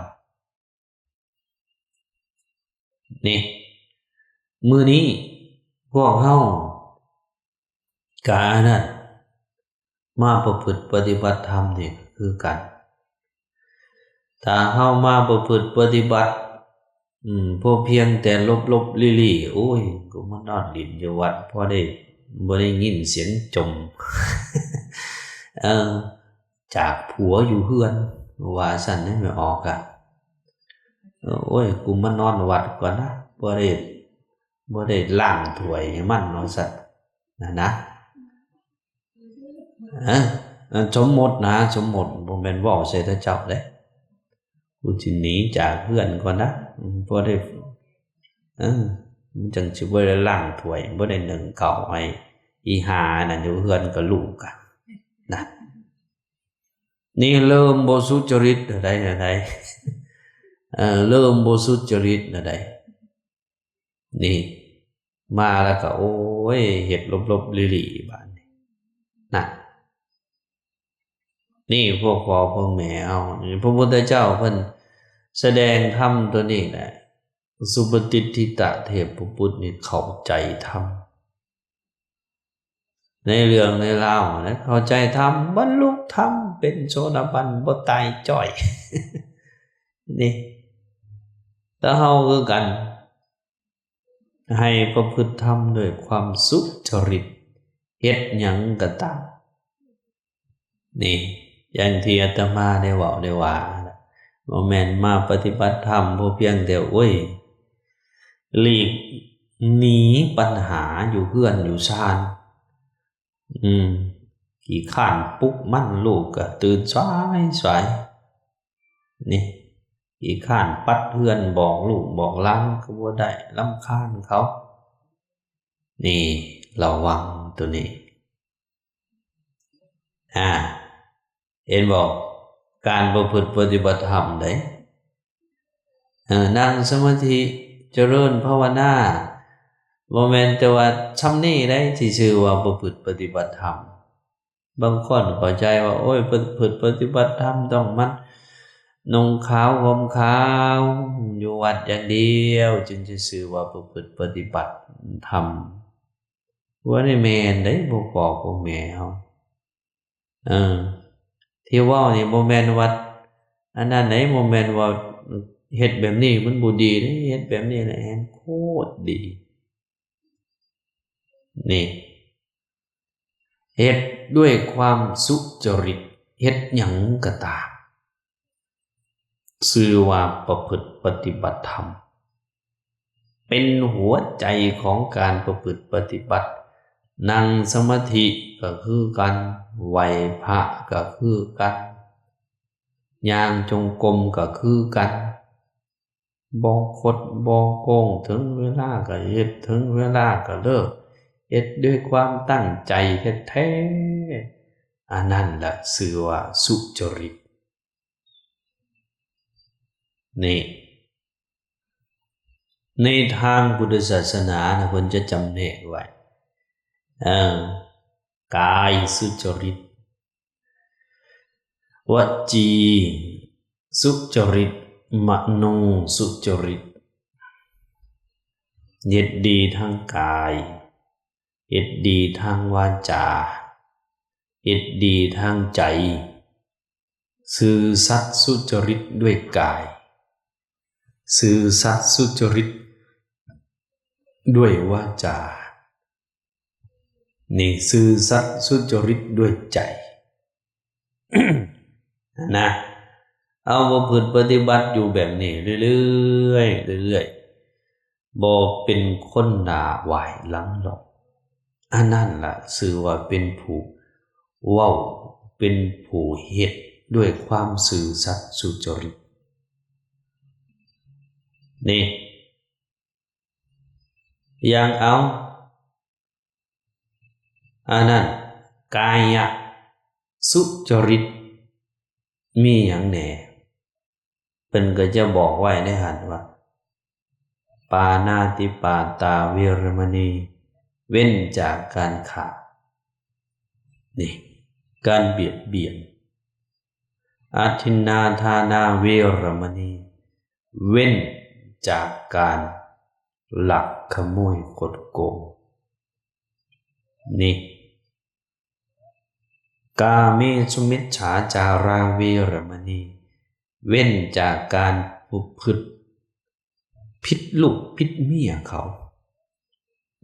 ນີ້ ມື້ນີ້ພວກເຮົາກະອັນນັ້ນ ມາປະພຶດປະຕິບັດທຳນີ້ຄືກັນ. ຖ້າເຮົາມາປະພຶດປະຕິບັດ ອືມ ພໍພຽງແຕ່ຫຼົບໆລີ້ໆ ໂອ້ຍ ກູມານອນຫຼິ້ນຢູ່ວັດ ພໍໄດ້ ບໍ່ໄດ້ຍິນສຽງຈົມ ເອີ ຈາກຜົວຢູ່ເຮືອນ ວ່າຊັ້ນເດ້ ແມ່ອອກກະ ໂອ້ຍ ກູມານອນວັດກ່ອນນະ ບໍ່ໄດ້ ບໍ່ໄດ້ລ້າງຖ້ວຍໃຫ້ມັນ ວ່າຊັ້ນນະ ນະ. ເອີ ສົມມຸດນະ ສົມມຸດ ບໍ່ແມ່ນເວົ້າໃສ່ແຕ່ເຈົ້າເດ້. ກູຊິໜີຈາກເຮືອນກ່ອນນະ ບໍ່ໄດ້ ເອີ ມັນຈັ່ງຊິບໍ່ໄດ້ລ້າງຖ້ວຍ ບໍ່ໄດ້ໜຶ້ງເຂົ້າໃຫ້ອີ່ຫ່ານັ້ນຢູ່ເຮືອນກັບລູກກະ ນະ. ນີ້ເລີ່ມບໍ່ສຸຈະລິດແລ້ວໃດ໋ ແລ້ວໃດ໋ ເອີ ເລີ່ມບໍ່ສຸຈະລິດແລ້ວໃດ໋. ນີ້ ມາແລ້ວກໍ ໂອ້ຍ ເຮັດຫຼົບໆລີ້ໆບາດນີ້ນະ. ນີ້ພວກພໍ່ພວກແມ່ເຮົາ ນີ້ພະພຸດທະເຈົ້າເພິ່ນສະແດງທຳຕົວນີ້ແຫຼະ ສຸປະຕິດທິຕະເທບປະປຸດນີ້ເຂົ້າໃຈທຳ ໃນເລື່ອງໃນລາວນະ ເຂົ້າໃຈທຳ ບັນລຸທຳ ເປັນໂສດາບັນ ບໍ່ຕາຍຈ້ອຍ ນີ້ ແຕ່ເຮົາຄືກັນ ໃຫ້ປະພຶດທຳດ້ວຍຄວາມສຸຈະລິດ ເຮັດຫຍັງກໍຕາມ. ນີ້ ຢ່າງທີ່ອາດຕະມາໄດ້ເວົ້າໄດ້ວ່າ ບໍ່ແມ່ນມາປະຕິບັດທຳ ບໍ່ພຽງແຕ່ ໂອ້ຍ ຫຼີກໜີປັນຫາຢູ່ເຮືອນຢູ່ຊານ ອືມ ຂີ້ຄ້ານປຸກມັນ ລູກກໍຕື່ນສາຍໆ ນີ້ ຂີ້ຄ້ານປັດເຮືອນ ບອກລູກບອກຫຼານກໍບໍ່ໄດ້ ລຳຄານເຂົາ. ນີ້ ລະວັງໂຕນີ້ ອາ ເຫັນບໍ່? ການປະພຶດປະຕິບັດທຳເດ້ ເອີ ນັ່ງສະມາທິ ຈະເລີນພາວະນາ ບໍ່ແມ່ນແຕ່ວ່າຊ່ຳນີ້ໃດ໋ ທີ່ຊື່ວ່າປະພຶດປະຕິບັດທຳ. ບາງຄົນເຂົ້າໃຈວ່າ ໂອ້ຍ ປະພຶດປະຕິບັດທຳຕ້ອງມານຸ່ງຂາວຫົ່ມຂາວ ຢູ່ວັດຢ່າງດຽວ ຈຶ່ງຈະຊື່ວ່າປະພຶດປະຕິບັດທຳ. ບໍ່ໄດ້ແມ່ນເດ້ ພວກພໍ່ພວກແມ່ເຮົາ ເອີ ທີ່ເວົ້ານີ້ບໍ່ແມ່ນວ່າອັນນັ້ນເດ້ ບໍ່ແມ່ນວ່າເຮັດແບບນີ້ມັນບໍ່ດີເດ້ ເຮັດແບບນີ້ແຫຼະແຮ່ງໂຄດດີ. ນີ້ ເຮັດດ້ວຍຄວາມສຸຈະລິດ ເຮັດຫຍັງກໍຕາມ ຊື່ວ່າປະພຶດປະຕິບັດທຳ ເປັນຫົວໃຈຂອງການປະພຶດປະຕິບັດ. ນັ່ງສະມາທິກໍຄືກັນ ໄຫວ້ພະກໍຄືກັນ ຍ່າງຈົງກົມກໍຄືກັນ ບໍ່ຄົດບໍ່ໂກງ ເຖິງເວລາກໍເຮັດ ເຖິງເວລາກໍເລີກ ເຮັດດ້ວຍຄວາມຕັ້ງໃຈແທ້ໆ ອັນນັ້ນລະຊື່ວ່າສຸຈະລິດ. ນີ້ ໃນທາງພຸດທະສາສະໜານະ ເພິ່ນຈະຈຳແນກໄວ້ ເອີ ກາຍສຸຈະລິດ ວະຈີສຸຈະລິດ ມະໂນສຸຈະລິດ ເຮັດດີທາງກາຍ ເຮັດດີທາງວາຈາ ເຮັດດີທາງໃຈ. ຊື່ສັດສຸຈະລິດດ້ວຍກາຍ ຊື່ສັດສຸຈະລິດດ້ວຍວາຈາ ນີ້ຊື່ສັດສຸຈະລິດດ້ວຍໃຈ ນະ. ເຮົາປະພຶດປະຕິບັດຢູ່ແບບນີ້ເລື້ອຍໆ ເລື້ອຍໆ ບໍ່ເປັນຄົນໜ້າຫວາຍຫຼັງຫຼອກ ອັນນັ້ນລະຊື່ວ່າເປັນຜູ້ເວົ້າ ເປັນຜູ້ເຮັດດ້ວຍຄວາມຊື່ສັດສຸຈະລິດ. ນີ້ ຢ່າງເອົາ ອັນນັ້ນ ກາຍະສຸຈະລິດ ມີຫຍັງແດ່? ເພິ່ນກໍຈະບອກໄວ້ໃນຫັ້ນວ່າ ປານາຕິປາຕາເວລະມະນີ ເວັ້ນຈາກການຂ້າ ນີ້ ການບຽດບຽນ. ອະທິນນາທານາເວລະມະນີ ເວັ້ນຈາກການລັກຂະໂມຍຄົດໂກງ ນີ້ ກາເມສຸມິດສາຈາຣາເວລະມະນີ ເວັ້ນຈາກການປະພຶດຜິດລູກຜິດເມຍເຂົາ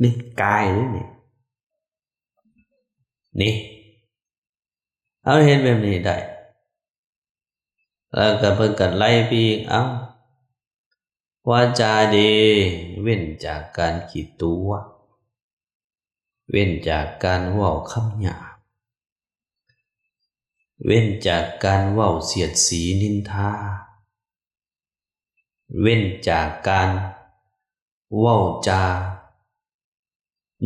ນີ້ກາຍເດ້ນີ້ ນີ້ ເຮົາເຮັດແບບນີ້ໄດ້ ແລ້ວກໍເພິ່ນກໍໄລ່ໄປອີກ ເອົ້າ ວາຈາເດ ເວັ້ນຈາກການຂີ້ຕົວະ ເວັ້ນຈາກການເວົ້າຄຳຫຍາບ ເວັ້ນຈາກການເວົ້າສຽດສີນິນທາ ເວັ້ນຈາກການເວົ້າຈາ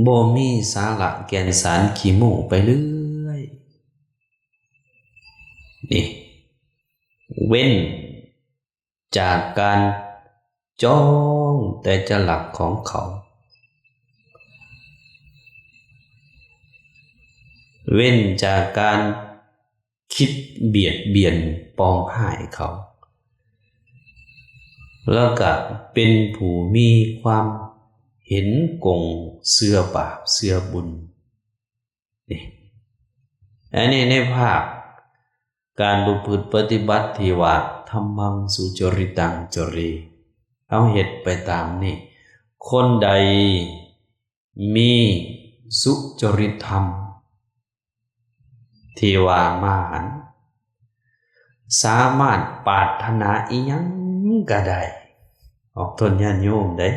ບໍ່ມີສາລະແກ່ນສານ ຂີ້ໂມ້ໄປເລື້ອຍ ນີ້ ເວັ້ນຈາກການຈ້ອງແຕ່ຈະລັກຂອງເຂົາ ເວັ້ນຈາກການຄິດບຽດບຽນປອງຮ້າຍເຂົາ ແລ້ວກະເປັນຜູ້ມີຄວາມເຫັນກົງເຊື່ອບາບເຊື່ອບຸນ ນີ້ ອັນນີ້ໃນພາກການປະພຶດປະຕິບັດທີ່ວ່າ ທຳມັງສຸຈະລິຕັງຈະເຣ ເຮົາເຮັດໄປຕາມນີ້ ຄົນໃດມີສຸຈະລິດທຳທີ່ວ່າມາຫັ້ນ ສາມາດປາດຖະໜາອີ່ຫຍັງກໍໄດ້ ອອກຕົນຍາດໂຍມເດ້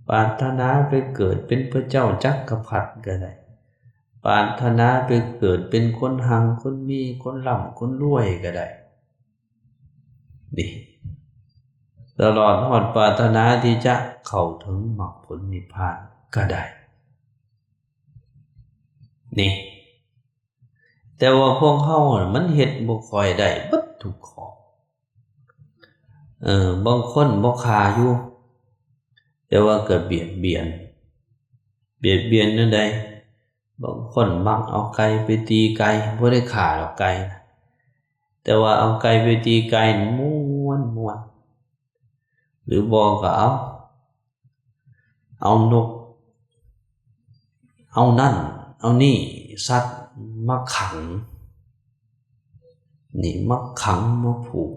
ປາດຖະໜາໄປເກີດເປັນພະເຈົ້າຈັກກະພັດກໍໄດ້ ປາດຖະໜາໄປເກີດເປັນຄົນຮັ່ງຄົນມີ ຄົນລ່ຳຄົນລວຍກໍໄດ້ ນີ້ ຕະຫຼອດຮອດປາດຖະໜາທີ່ຈະເຂົ້າເຖິງມັກຜົນນິບພານກໍໄດ້ ນີ້ ແຕ່ວ່າພວກເຮົາມັນເຮັດບໍ່ຄ່ອຍໄດ້ເບິດທຸກຂໍ້ ເອີ ບາງຄົນບໍ່ຂ້າຢູ່ ແຕ່ວ່າກໍບຽດບຽນ ບຽດບຽນແນວໃດ? ບາງຄົນມັກເອົາໄກ່ໄປຕີໄກ່ ບໍ່ໄດ້ຂ້າດອກໄກ່ນະ ແຕ່ວ່າເອົາໄກ່ໄປຕີໄກ່ມ່ວນໆ ຫຼືບໍ່ກໍເອົາ ເອົານົກ ເອົານັ້ນເອົານີ້ ສັດມາຂັງ ນີ້ມາຂັງມາຜູກ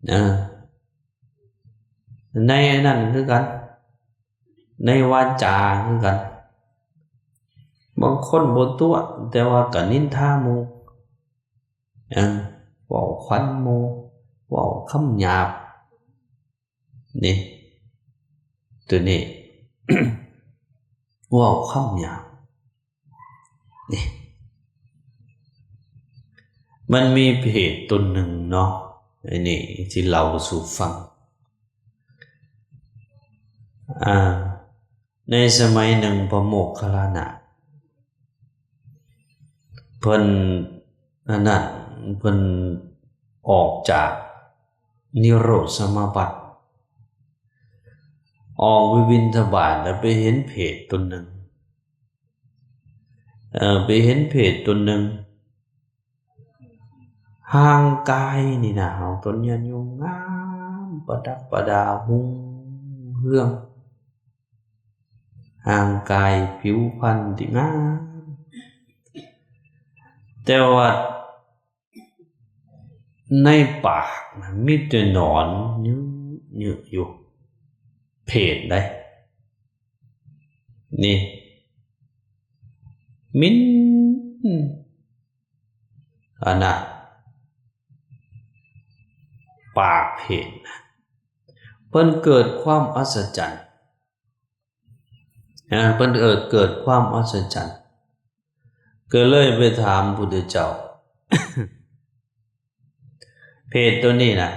ເອີ ໃນອັນນັ້ນຄືກັນ ໃນວາຈາຄືກັນ ບາງຄົນບໍ່ຕົວະ ແຕ່ວ່າກໍນິນທາໝູ່ ເອີ ເວົ້າຂວັນໝູ່ ເວົ້າຄຳຫຍາບ ນີ້ ໂຕນີ້ ເວົ້າຄຳຫຍາບ ນີ້ ມັນມີເຜດຕົນໜຶ່ງເນາະ ອັນນີ້ຊິເລົ່າສູ່ຟັງ ອ່າ ໃນສະໄໝໜຶ່ງພະໂມກຄັນລານະ ເພິ່ນ ອັນນັ້ນ ເພິ່ນອອກຈາກນິໂຣດສະມາບັດ ອອກໄປບິນທະບາດ ແລ້ວໄປເຫັນເຜດຕົນໜຶ່ງ ເອີ ໄປເຫັນເຜດຕົນໜຶ່ງ ຮ່າງກາຍນີ້ນະ ເຮົາຕົນຍາດໂຍມ ງາມປະດັບປະດາຮຸ່ງເຮືອງ ຮ່າງກາຍຜິວພັນທີ່ງາມ ແຕ່ວ່າໃນປາກນະມີແຕ່ໜອນເຍີະໆຢູ່ ເຜດໃດ໋ ນີ້ ໝິ່ນ ອັນນະ ປາກເຜດ ເພິ່ນເກີດຄວາມອັດສະຈັນ ເອີ ເພິ່ນເກີດ ເກີດຄວາມອັດສະຈັນ ກໍເລີຍໄປຖາມພຸດທະເຈົ້າ ເຜດໂຕນີ້ນະ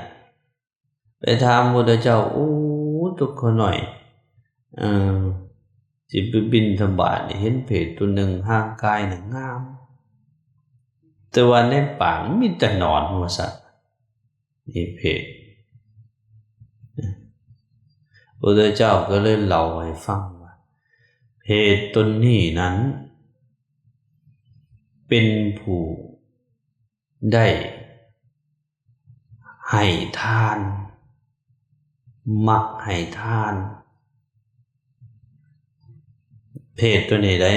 ໄປຖາມພຸດທະເຈົ້າ ໂອ້ ໂຕຂ້ານ້ອຍ ເອີ ຊິໄປບິນທະບາດນີ້ ເຫັນເຜດໂຕໜຶ່ງ ຮ່າງກາຍນະງາມ ແຕ່ວ່າໃນປາກມີແຕ່ໜອນ ວ່າຊັ້ນ ນີ້ເຜດ ພຸດທະເຈົ້າກໍເລີຍເລົ່າໃຫ້ຟັງວ່າ ເຜດຕົນນີ້ນັ້ນ ເປັນຜູ້ໄດ້ໃຫ້ທານ, ມັກໃຫ້ທານ. ເຜດຕົວນີ້ໃດ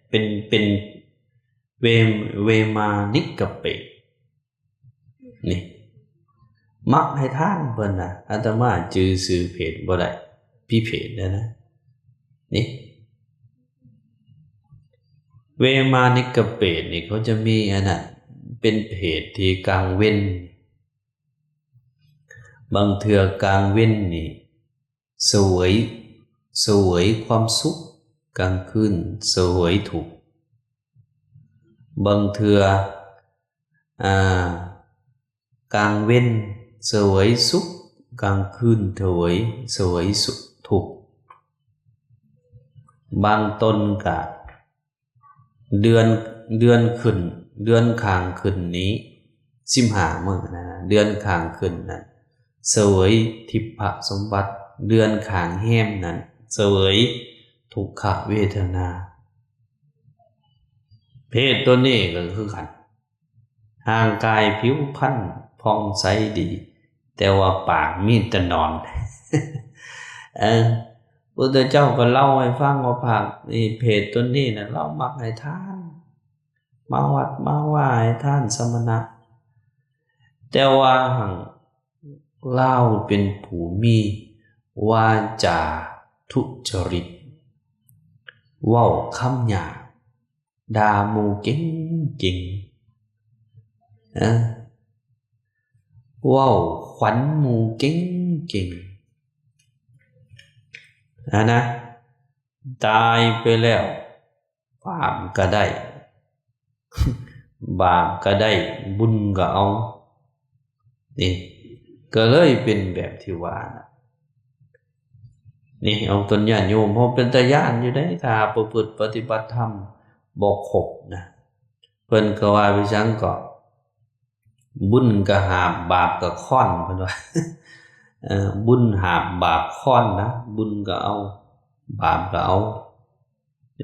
ເປັນ, ເປັນເວ, ເວມານິກະເປດ. ນີ້ ມັກໃຫ້ທານເພິ່ນນະ, ອາດຕະມາຈື່ຊື່ເຜດບໍ່ໄດ້, ພິເພດແລ້ວນະ. ນີ້ ເວມານິກະເປດນີ້ ເຂົາຈະມີອັນນັ້ນ ເປັນເຜດທີ່ກາງເວັນ, ບາງເທື່ອກາງເວັນນີ້ ສະເຫວີຍ, ສະເຫວີຍຄວາມສຸກ, ກາງຄືນສະເຫວີຍທຸກ. ບາງເທື່ອ ອາ ກາງເວັນສະເຫວີຍສຸກ, ກາງຄືນສະເຫວີຍ, ສະເຫວີຍສຸກ, ທຸກ. ບາງຕົນກະ ເດືອນ, ເດືອນຂຶ້ນ, ເດືອນຂ້າງຂຶ້ນນີ້ ສິບຫ້າມື້ນະ, ເດືອນຂ້າງຂຶ້ນນັ້ນ ສະເຫວີຍທິບພະສົມບັດ, ເດືອນຂ້າງແຮມນັ້ນ ສະເຫວີຍທຸກຂະເວທະນາ. ເຜດຕົວນີ້ກໍຄືກັນ, ຮ່າງກາຍຜິວພັນຜ່ອງໃສດີ, ແຕ່ວ່າປາກມີແຕ່ໜອນ. ເອີ ພຸດທະເຈົ້າກໍເລົ່າໃຫ້ຟັງວ່າພາກນີ້ ເຜດຕົນນີ້ນະ ລາວມັກໃຫ້ທານ, ມາວັດມາວາໃຫ້ທານສະມະນະ, ແຕ່ວ່າຫັ້ນລາວເປັນຜູ້ມີວາຈາທຸຈະລິດ, ເວົ້າຄຳຫຍາບ, ດ່າໝູ່ເກັ່ງໆ, ເອີ ເວົ້າຂວັນໝູ່ເກັ່ງໆ ຫັ້ນນະ. ຕາຍໄປແລ້ວ ບາບກໍໄດ້, ບາບກໍໄດ້, ບຸນກໍເອົາ. ນີ້ ກໍເລີຍເປັນແບບທີ່ວ່ານະ. ນີ້ ເອົາຕົນຍາດໂຍມເຮົາເປັນຕາຢ້ານຢູ່ເດ້, ຖ້າປະພຶດປະຕິບັດທຳບໍ່ຄົບນະ, ເພິ່ນກໍວ່າໄປສັງເກາະ ບຸນກໍຫາບ ບາບກໍຄ້ອນ ເພິ່ນວ່າ. ເອີ ບຸນຫາບ ບາບຄ້ອນນະ, ບຸນກໍເອົາ ບາບກໍເອົາ.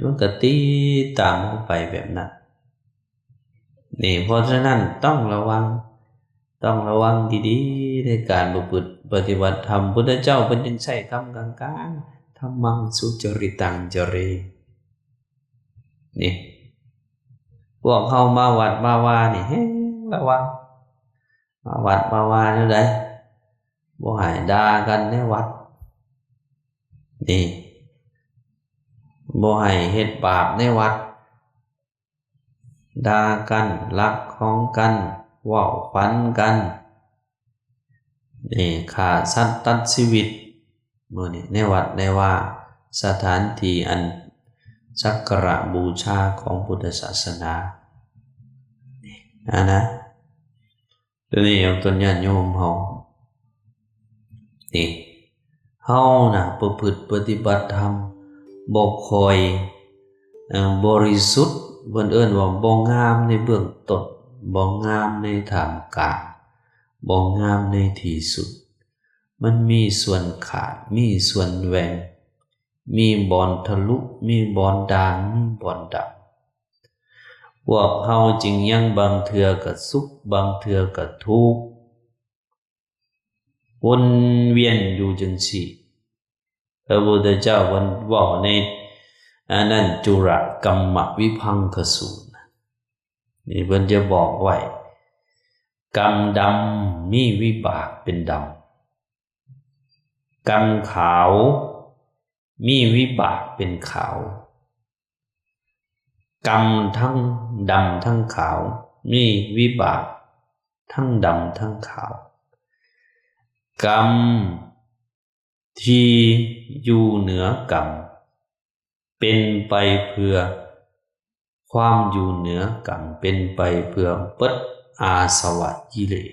ມັນກໍຕິດຕາມເຮົາໄປແບບນັ້ນ. ນີ້ ເພາະສະນັ້ນຕ້ອງລະວັງ, ຕ້ອງລະວັງດີໆ ໃນການປະພຶດປະຕິບັດທຳ. ພຸດທະເຈົ້າເພິ່ນຈຶ່ງໃຊ້ຄຳກາງໆ ທຳມັງສຸຈະລິຕັງຈະເຣ. ນີ້ ພວກເຮົາມາວັດມາວານີ້ແຮງລະວັງ, ມາວັດມາວາແນວໃດ ບໍ່ໃຫ້ດ່າກັນໃນວັດ, ນີ້ ບໍ່ໃຫ້ເຮັດບາບໃນວັດ, ດ່າກັນ, ລັກຂອງກັນ, ເວົ້າຂວັນກັນ, ນີ້ ຂ້າສັດຕັດຊີວິດ. ມື້ນີ້ໃນວັດໃນວາ ສະຖານທີ່ອັນສັກກາລະບູຊາຂອງພຸດທະສາສະໜາ ນີ້ ອັນນະ ຕົວນີ້ເອົາຕົນຍາດໂຍມເຮົາ ນີ້ ເຮົານະປະພຶດປະຕິບັດທຳບໍ່ຄ່ອຍ ເອີ ບໍລິສຸດ, ເພິ່ນເອີ້ນວ່າບໍ່ງາມໃນເບື້ອງຕົ້ນ, ບໍ່ງາມໃນທ່າມກາງ, ບໍ່ງາມໃນທີ່ສຸດ. ມັນມີສ່ວນຂາດ, ມີສ່ວນແຫວ່ງ, ມີບ່ອນທະລຸ, ມີບ່ອນດ່າງ, ມີບ່ອນດຳ. ພວກເຮົາຈຶ່ງຍັງບາງເທື່ອກະສຸກ, ບາງເທື່ອກະທຸກ, ວົນວຽນຢູ່ຈັ່ງຊີ້. ພະພຸດທະເຈົ້າເພິ່ນເວົ້າໃນ ອັນນັ້ນ ຈຸລະກຳມະວິພັງຄະສູດ ນີ້ເພິ່ນຈະບອກໄວ້ ກຳດຳມີວິບາກເປັນດຳ, ກຳຂາວມີວິບາກເປັນຂາວ, ກຳທັງດຳທັງຂາວ ມີວິບາກທັງດຳທັງຂາວ, ກຳ ທີ່ຢູ່ເໜືອກຳ ເປັນໄປເພື່ອຄວາມຢູ່ເໜືອກຳ, ເປັນໄປເພື່ອເບິດອາສະວະກິເລດ.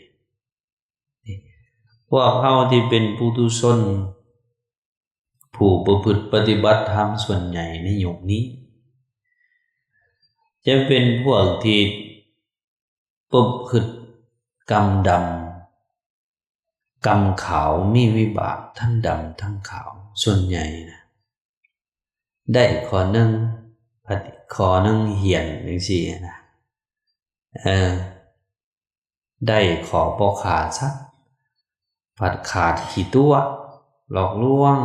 ພວກເຮົາທີ່ເປັນປຸຖຸຊົນ ຜູ້ປະພຶດປະຕິບັດທຳສ່ວນໃຫຍ່ໃນຍຸກນີ້ ຈະເປັນພວກທີ່ປະພຶດກຳດຳ, ກຳຂາວມີວິບາກທັງດຳທັງຂາວ ສ່ວນໃຫຍ່ນະ ໄດ້ຂໍ້ໜຶ່ງ ພັດອີກຂໍ້ໜຶ່ງຫຽນ ຈັ່ງຊີ້ນະ. ເອີ ໄດ້ຂໍ້ບໍ່ຂ້າສັດ ພັດຂາດຂີ້ຕົວະ ຫຼອກລວງ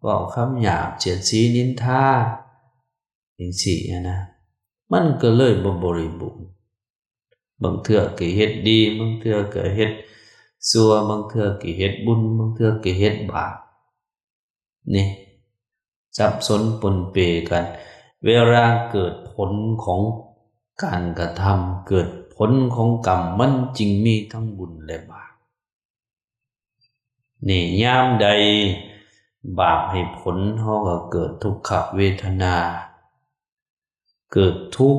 ເວົ້າຄຳຫຍາບ ສຽດສີນິນທາ ຈັ່ງຊີ້ນະ ມັນກໍເລີຍບໍ່ບໍລິບູນ. ບາງເທື່ອກໍເຮັດດີ ບາງເທື່ອກໍເຮັດຊົ່ວ ບາງເທື່ອກໍເຮັດບຸນ ບາງເທື່ອກໍເຮັດບາບ ນີ້ ສັບສົນປົນເປກັນ. ເວລາເກີດຜົນຂອງການກະທຳ ເກີດຜົນຂອງກຳ ມັນຈຶ່ງມີທັງບຸນ ແລະ ບາບ. ນີ້ ຍາມໃດບາບໃຫ້ຜົນ ເຮົາກໍເກີດທຸກຂະເວທະນາ ເກີດທຸກ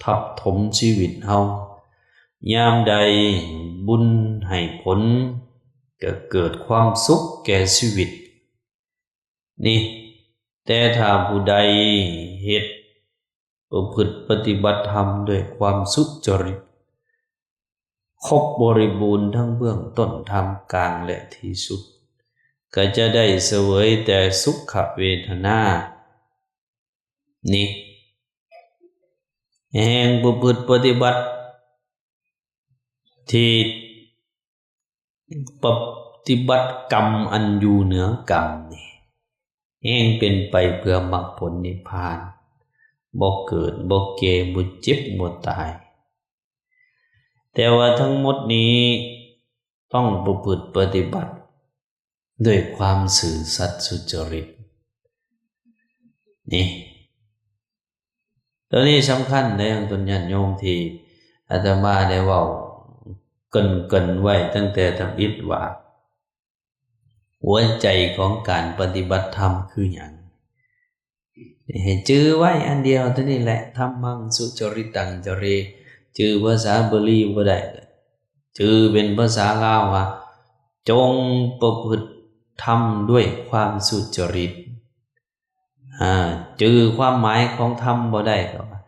ທັບຖົມຊີວິດເຮົາ. ຍາມໃດບຸນໃຫ້ຜົນ ກໍເກີດຄວາມສຸກແກ່ຊີວິດ. ນີ້ ແຕ່ຖ້າຜູ້ໃດເຮັດ ປະພຶດປະຕິບັດທຳດ້ວຍຄວາມສຸຈະລິດ ຄົບບໍລິບູນທັງເບື້ອງຕົ້ນ ທ່າມກາງ ແລະ ທີ່ສຸດ ກໍຈະໄດ້ສະເຫວີຍແຕ່ສຸຂະເວທະນາ. ນີ້ ແຮ່ງປະພຶດປະຕິບັດທີ່ ປະຕິບັດກຳອັນຢູ່ເໜືອກຳນີ້ ແຮ່ງເປັນໄປເພື່ອມັກຜົນນິບພານ ບໍ່ເກີດ ບໍ່ແກ່ ບໍ່ເຈັບ ບໍ່ຕາຍ. ແຕ່ວ່າທັງໝົດນີ້ຕ້ອງປະພຶດປະຕິບັດ ດ້ວຍຄວາມຊື່ສັດສຸຈະລິດ. ນີ້ ໂຕນີ້ສຳຄັນເດ້ ຂອງຕົນຍາດໂຍມ ທີ່ອາດຕະມາໄດ້ເວົ້າເກີ່ນໆໄວ້ຕັ້ງແຕ່ທຳອິດວ່າ ຫົວໃຈຂອງການປະຕິບັດທຳຄືຫຍັງ? ໃຫ້ຈື່ໄວ້ອັນດຽວເທົ່ານີ້ແຫຼະ ທຳມັງສຸຈະລິຕັງຈະເຣ. ຈື່ພາສາບາລີບໍ່ໄດ້ ຈື່ເປັນພາສາລາວວ່າ ຈົ່ງປະພຶດທຳດ້ວຍຄວາມສຸຈະລິດ. ອາ ຈື່ຄວາມໝາຍຂອງທຳບໍ່ໄດ້ກໍວ່າ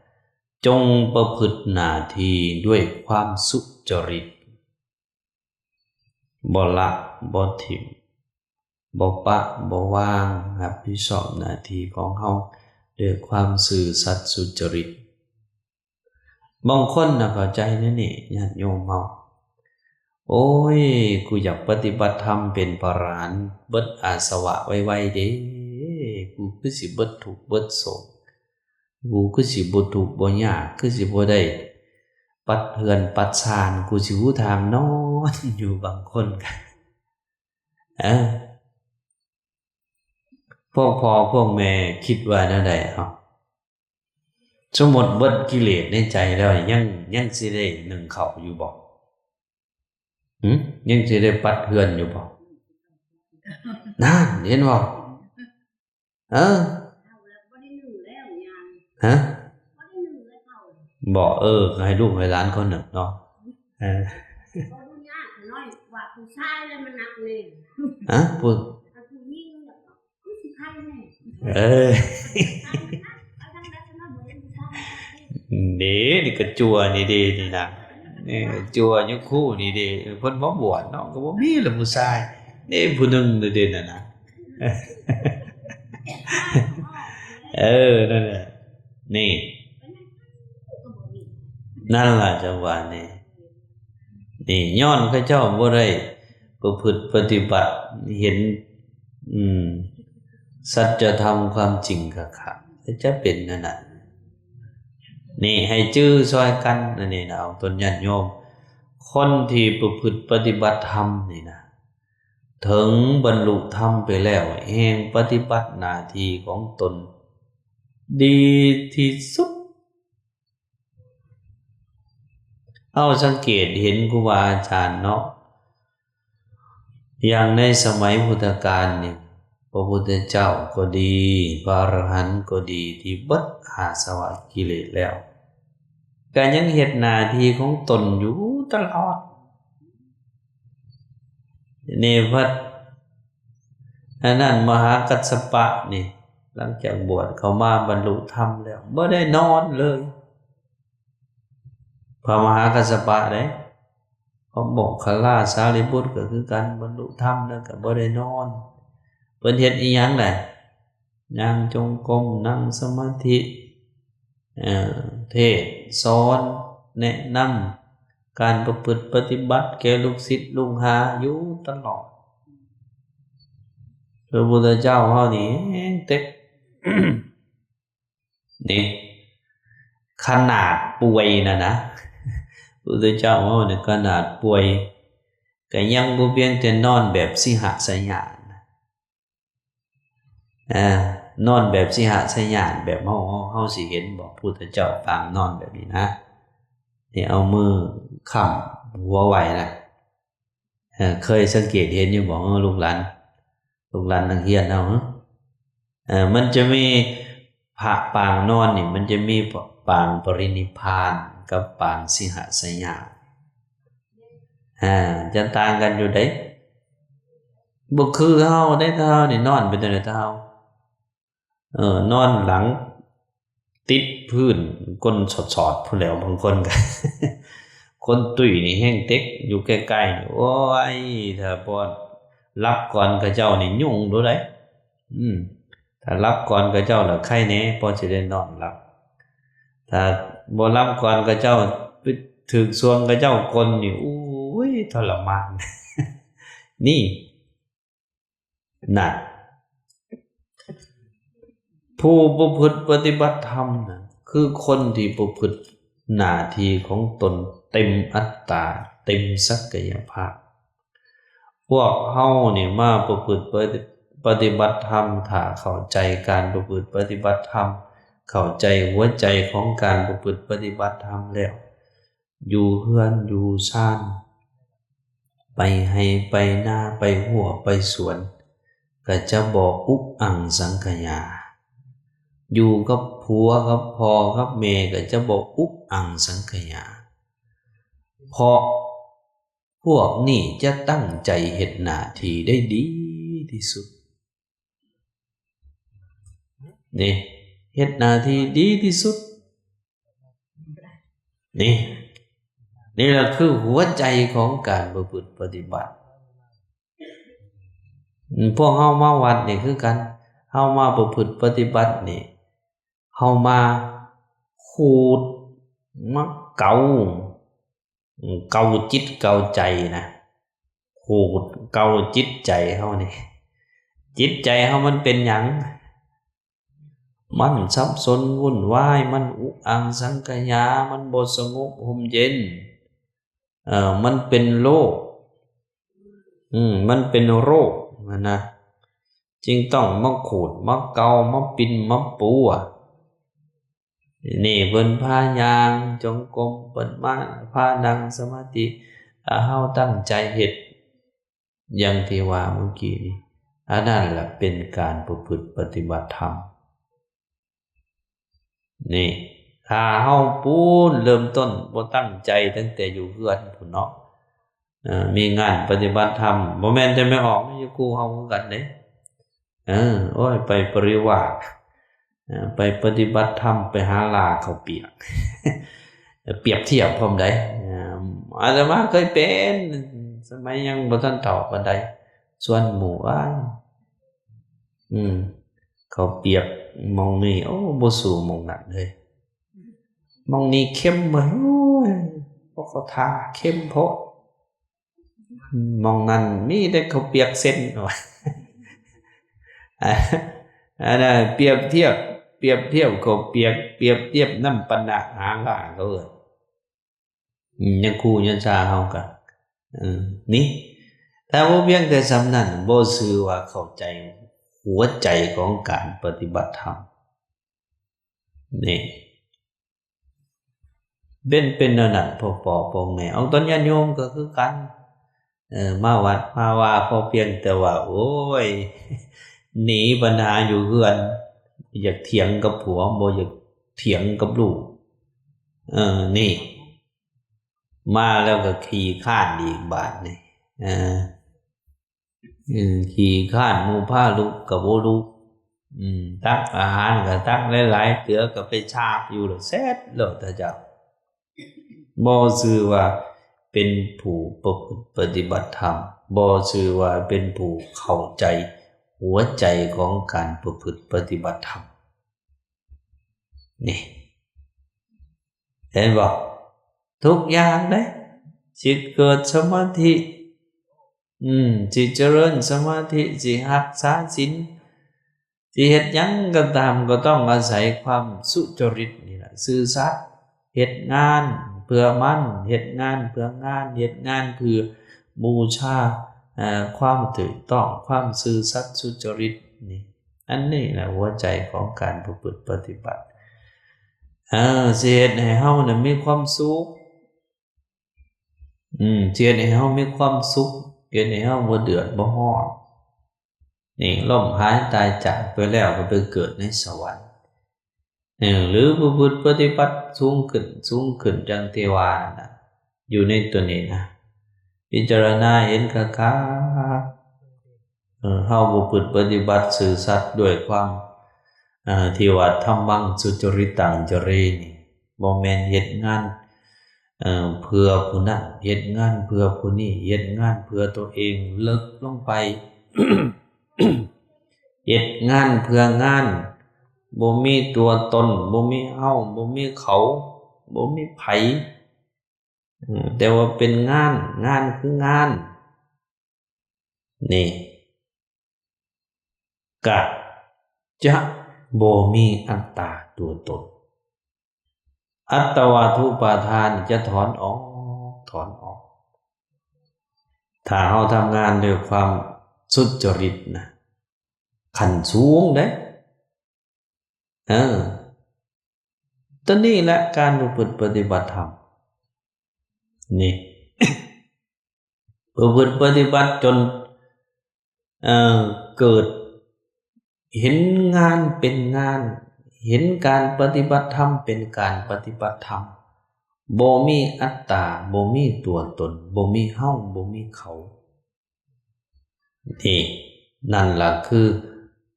ຈົ່ງປະພຶດໜ້າທີ່ດ້ວຍຄວາມສຸຈະລິດ. ບໍ່ລະບໍ່ຖິ້ມ ບໍ່ປະບໍ່ວາງ ຮັບຜິດຊອບໜ້າທີ່ຂອງເຮົາດ້ວຍຄວາມຊື່ສັດສຸຈະລິດ. ບາງຄົນນະເຂົ້າໃຈແນວນີ້ ຍາດໂຍມເຮົາ ໂອ້ຍ ກູຢາກປະຕິບັດທຳເປັນພະອະລະຫັນ ເບິດອາສະວະໄວໆເດ້ ກູຄືຊິເບິດທຸກເບິດໂສກ ກູຄືຊິບໍ່ທຸກບໍ່ຍາກ ຄືຊິບໍ່ໄດ້ປັດເຮືອນປັດຊານ ກູຊິຮູ້ທາງນອນຢູ່. ບາງຄົນກະ ເອີ ພວກພໍ່ພວກແມ່ຄິດວ່າແນວໃດ? ເອົາ ສົມມຸດເບິດກິເລດໃນໃຈແລ້ວ ຍັງ ຍັງຊິໄດ້ໜຶ້ງເຂົ້າຢູ່ບໍ່? ຫື? ຍັງຊິໄດ້ປັດເຮືອນຢູ່ບໍ່? ນັ້ນ ເຫັນບໍ່? ເອີ ເຮົາແລ້ວບໍ່ໄດ້ໜຶ້ງແລ້ວຍາຍ ຮະ? ບໍ່ໄດ້ໜຶ້ງແລ້ວເຮົາ ບໍ່ ເອີ ກໍໃຫ້ລູກໃຫ້ຫຼານເຂົາໜຶ້ງເນາະ ເອີ ບໍ່ດຸນຍາກໜ້ອຍວ່າຜູ້ຊາຍແລ້ວມັນໜັກແນ່ ຮະ? ຜູ້ ອັນຜູ້ຍິງແລ້ວກໍຄືຊິໄຄແນ່ ເອີ ເອີ ເດ້ ນີ້ກໍຈົວນີ້ເດ້ ນີ້ນະ ເອີ ຈົວຍົກຄູນີ້ເດ້ ເພິ່ນມາບວດເນາະ ກໍບໍ່ມີລະຜູ້ຊາຍເດ້ ຜູ້ໜຶ່ງເດ້ນັ້ນນະ ເອີ ນັ້ນແຫຼະ ນີ້ ນັ້ນລະ ຈັງຫວະນີ້ ນີ້ ຍ້ອນເຂົາເຈົ້າບໍ່ໄດ້ປະພຶດປະຕິບັດ ເຫັນ ອືມ ສັດຈະທຳຄວາມຈິງຄັກໆ ຈະເປັນແນວນັ້ນ. ນີ້ ໃຫ້ຈື່ຊ່ອຍກັນ ອັນນີ້ນະ ເອົາຕົນຍາດໂຍມ ຄົນທີ່ປະພຶດປະຕິບັດທຳນີ້ນະ ເຖິງບັນລຸທຳໄປແລ້ວ ແຮ່ງປະຕິບັດໜ້າທີ່ຂອງຕົນດີທີ່ສຸດ. ເຮົາສັງເກດເຫັນຄູບາອາຈານເນາະ ຢ່າງໃນສະໄໝພຸດທະການນີ້ ພະພຸດທະເຈົ້າກໍດີ ພະອະລະຫັນກໍດີ ທີ່ເບິດອາສະວະກິເລດແລ້ວ ກໍຍັງເຮັດໜ້າທີ່ຂອງຕົນຢູ່ຕະຫຼອດ. ນີ້ພັດ ອັນນັ້ນ ມະຫາກັດສະປະນີ້ ຫຼັງຈາກບວດເຂົ້າມາບັນລຸທຳແລ້ວ ບໍ່ໄດ້ນອນເລີຍ ພະມະຫາກັດສະປະເດ້ ພະໂມກຂະລາ ສາລີບຸດກໍຄືກັນ ບັນລຸທຳແລ້ວກໍບໍ່ໄດ້ນອນ. ເພິ່ນເຮັດອີ່ຫຍັງແຫຼະ? ຍ່າງຈົງກົມ, ນັ່ງສະມາທິ, ເອີ ເທດສອນ, ແນະນຳການປະພຶດປະຕິບັດແກ່ລູກສິດລູກຫາຢູ່ຕະຫຼອດ. ພະພຸດທະເຈົ້າເຮົານີ້ແຮງເຕັກ ນີ້ ຂະໜາດປ່ວຍນະນະ ພຸດທະເຈົ້າເຮົານີ້ຂະໜາດປ່ວຍ ກໍຍັງບໍ່ພຽງແຕ່ນອນແບບສິຫະສະຍານ ອາ ນອນແບບສິຫະສະຍານ ແບບເຮົາ ເຮົາ ເຮົາຊິເຫັນບໍ່ ພຸດທະເຈົ້າປາງນອນແບບນີ້ນະ ທີ່ເອົາມືຄ້ຳຫົວໄວ້ນະ. ເອີ ເຄີຍສັງເກດເຫັນຢູ່ບໍ່ ເອີ ລູກຫຼານ ລູກຫຼານນັກຮຽນເຮົາ? ເອີ ມັນຈະມີພະປາງນອນນີ້ ມັນຈະມີປາງປະລິນິບພານກັບປາງສິຫະສະຍານ. ອາ ຈະຕ່າງກັນຢູ່ໃດ? ບໍ່ຄືເຮົາເດ້ ເຮົານີ້ນອນເປັນຈັ່ງໃດ ເຮົາ ເອີ ນອນຫຼັງຕິດພື້ນ ກົ້ນສອດໆພຸ້ນແຫຼ້ວ ບາງຄົນກໍ ຄົນຕຸ້ຍນີ້ແຮງເຕັກ ຢູ່ໃກ້ໆ ໂອ້ຍ ຖ້າບໍ່ຫຼັບກ່ອນເຂົາເຈົ້ານີ້ຫຍຸ້ງໂລດໃດ໋. ອືມ ຖ້າຫຼັບກ່ອນເຂົາເຈົ້າລະໄຄແດ່ ພໍຊິໄດ້ນອນຫຼັບ. ຖ້າບໍ່ຫຼັບກ່ອນເຂົາເຈົ້າ ໄປຖືກສ່ວງເຂົາເຈົ້າກົ້ນນີ້ ໂອ້ຍ ທໍລະມານ. ນີ້ ນັ້ນ ຜູ້ປະພຶດປະຕິບັດທຳນັ້ນ ຄືຄົນທີ່ປະພຶດໜ້າທີ່ຂອງຕົນເຕັມອັດຕາ ເຕັມສັກກະຍະພາບ. ພວກເຮົານີ້ມາປະພຶດປະຕິ ປະຕິບັດທຳ ຖ້າເຂົ້າໃຈການປະພຶດປະຕິບັດທຳ ເຂົ້າໃຈຫົວໃຈຂອງການປະພຶດປະຕິບັດທຳແລ້ວ ຢູ່ເຮືອນຢູ່ຊານ ໄປໄຮ່ໄປນາ ໄປຮົ້ວໄປສວນ ກະຈະບໍ່ອຸກອັ່ງສັງຂະຫຍາ. ຢູ່ກັບຜົວກັບພໍ່ກັບແມ່ ກະຈະບໍ່ອຸກອັ່ງສັງຂະຫຍາ ເພາະພວກນີ້ຈະຕັ້ງໃຈເຮັດໜ້າທີ່ໄດ້ດີທີ່ສຸດ. ນີ້ ເຮັດໜ້າທີ່ດີທີ່ສຸດ. ນີ້ ນີ້ລະຄືຫົວໃຈຂອງການປະພຶດປະຕິບັດ. ພວກເຮົາມາວັດນີ້ຄືກັນ ເຮົາມາປະພຶດປະຕິບັດນີ້ ເຮົາມາຂູດ ມາເກົາ ເກົາຈິດເກົາໃຈນະ ຂູດເກົາຈິດໃຈເຮົານີ້. ຈິດໃຈເຮົາມັນເປັນຫຍັງ? ມັນສັບສົນວຸ່ນວາຍ, ມັນອຸກອັ່ງສັງຂະຫຍາ, ມັນບໍ່ສະຫງົບຮົ່ມເຢັນ, ເອີ ມັນເປັນໂລກ, ອືມ ມັນເປັນໂລກຫັ້ນນະ, ຈຶ່ງຕ້ອງມາຂູດ, ມາເກົາ, ມາປິ່ນ, ມາປູ. ນີ້ເພິ່ນພາຍ່າງຈົງກົມ, ເພິ່ນມາ ພານັ່ງສະມາທິ, ຖ້າເຮົາຕັ້ງໃຈເຮັດ ຢ່າງທີ່ວ່າມື້ກີ້ນີ້ ອັນນັ້ນລະເປັນການປະພຶດປະຕິບັດທຳ. ນີ້ ຖ້າເຮົາປູນເລີ່ມຕົ້ນບໍ່ຕັ້ງໃຈຕັ້ງແຕ່ຢູ່ເຮືອນພຸ້ນເນາະ, ເອີ ມີງານປະຕິບັດທຳ ບໍ່ແມ່ນແຕ່ແມ່ອອກ ມີຢູ່ຄູ່ເຮົາຄືກັນເດ້. ເອີ ໂອ້ຍ ໄປປະລິວາດ ເອີ ໄປປະຕິບັດທຳ ໄປຫາລ່າເຂົ້າປຽກ ປຽບທຽບພ້ອມໃດ໋. ອາດຕະມາເຄີຍເປັນ ສະໄໝຍັງບໍ່ທັນເຖົ້າປານໃດ ຊວນໝູ່ ອ້າຍ ອືມ ເຂົ້າປຽກໝ່ອງນີ້ ໂອ້ ບໍ່ສູ້ໝ່ອງນັ້ນເລີຍ, ໝ່ອງນີ້ເຄັມເວີຍ ໂອ້ຍ ພວກເຂົາທ່າເຄັມໂພດ. ໝ່ອງນັ້ນມີແຕ່ເຂົ້າປຽກເສັ້ນ ອັນນັ້ນປຽບທຽບ ປຽບທຽບເຂົ້າປຽກ ປຽບທຽບນ້ຳປານະ ຫາງາເຂົາເອີ້ນ ອືມ ຍັງຄູຍັງຊາເຮົາກະ ເອີ ນີ້ ຖ້າບໍ່ພຽງແຕ່ສ່ຳນັ້ນ ບໍ່ຊື່ວ່າເຂົ້າໃຈຫົວໃຈຂອງການປະຕິບັດທຳ ນີ້ ເປັນ ເປັນແນວນັ້ນ ພວກພໍ່ພວກແມ່ ອອກຕົນຍາດໂຍມກໍຄືກັນ ເອີ ມາວັດມາວາ ພໍພຽງແຕ່ວ່າ ໂອ້ຍ ໜີບັນຫາຢູ່ເຮືອນ ຢາກຖຽງກັບຜົວ ບໍ່ຢາກຖຽງກັບລູກ ເອີ ນີ້ ມາແລ້ວກໍຂີ້ຄ້ານອີກບາດນີ້ ເອີ ອືມ ຂີ້ຄ້ານ ໝູ່ພາລຸກກໍບໍ່ລຸກ ອືມ ຕັກອາຫານກໍຕັກຫຼາຍໆ ເກືອກໍໄປສາກຢູ່ແລ້ວ ເສັດໂລດເຈົ້າ. ບໍ່ຊື່ວ່າ ເປັນຜູ້ປະພຶດປະຕິບັດທຳ, ບໍ່ຊື່ວ່າເປັນຜູ້ເຂົ້າໃຈຫົວໃຈຂອງການປະພຶດປະຕິບັດທຳ. ນີ້ ເຫັນບໍ່? ທຸກຢ່າງເດ້ ຊິເກີດສະມາທິ ອືມ ຊິຈະເລີນສະມາທິ ຊິຮັກສາສິນ ຊິເຮັດຫຍັງກໍຕາມ ກໍຕ້ອງອາໄສຄວາມສຸຈະລິດນີ້ລະ ຊື່ສັດ ເຮັດງານເພື່ອມັນ ເຮັດງານເພື່ອງານ ເຮັດງານເພື່ອບູຊາ ເອີ ຄວາມຖືກຕ້ອງ ຄວາມຊື່ສັດສຸຈະລິດນີ້ ອັນນີ້ລະຫົວໃຈຂອງການປະພຶດປະຕິບັດ ເອີ ຊິເຮັດໃຫ້ເຮົານະມີຄວາມສຸກ ອືມ ຊິເຮັດໃຫ້ເຮົາມີຄວາມສຸກ ເຮັດໃຫ້ເຮົາບໍ່ເດືອດບໍ່ຮ້ອນ. ນີ້ ລົ້ມຫາຍຕາຍຈາກໄປແລ້ວກໍໄປເກີດໃນສະຫວັນ ເອີ ຫຼືປະພຶດປະຕິບັດສູງຂຶ້ນ ສູງຂຶ້ນ ດັ່ງທີ່ວ່ານັ້ນນະ ຢູ່ໃນຕົວນີ້ນະ ພິຈາລະນາເຫັນຄັກໆ ເອີ ເຮົາປະພຶດປະຕິບັດຊື່ສັດດ້ວຍຄວາມ ເອີ ທີ່ວ່າທຳມັງສຸຈະລິຕັງຈະເຣນີ້ ບໍ່ແມ່ນເຮັດງານ ເອີ ເພື່ອຜູ້ນັ້ນ ເຮັດງານເພື່ອຜູ້ນີ້ ເຮັດງານເພື່ອຕົວເອງ ເລິກລົງໄປ ເຮັດງານເພື່ອງານ ບໍ່ມີຕົວຕົນ ບໍ່ມີເຮົາ ບໍ່ມີເຂົາ ບໍ່ມີໃຜ ເອີ ແຕ່ວ່າເປັນງານ ງານຄືງານ ນີ້ ກະຈະບໍ່ມີອັດຕາຕົວຕົນ ອັດຕະວາທຸປາທານຈະຖອນອອກ ຖອນອອກ ຖ້າເຮົາທຳງານດ້ວຍຄວາມສຸດຈະລິດນະ ຂັ້ນສູງເດ້. ເອີ ຕົວນີ້ແຫຼະການປະພຶດປະຕິບັດທຳ ນີ້ ປະພຶດປະຕິບັດຈົນ ເອີ ເກີດເຫັນງານເປັນງານ ເຫັນການປະຕິບັດທຳເປັນການປະຕິບັດທຳ ບໍ່ມີອັດຕາ ບໍ່ມີຕົວຕົນ ບໍ່ມີເຮົາ ບໍ່ມີເຂົາ. ນີ້ ນັ້ນລະຄື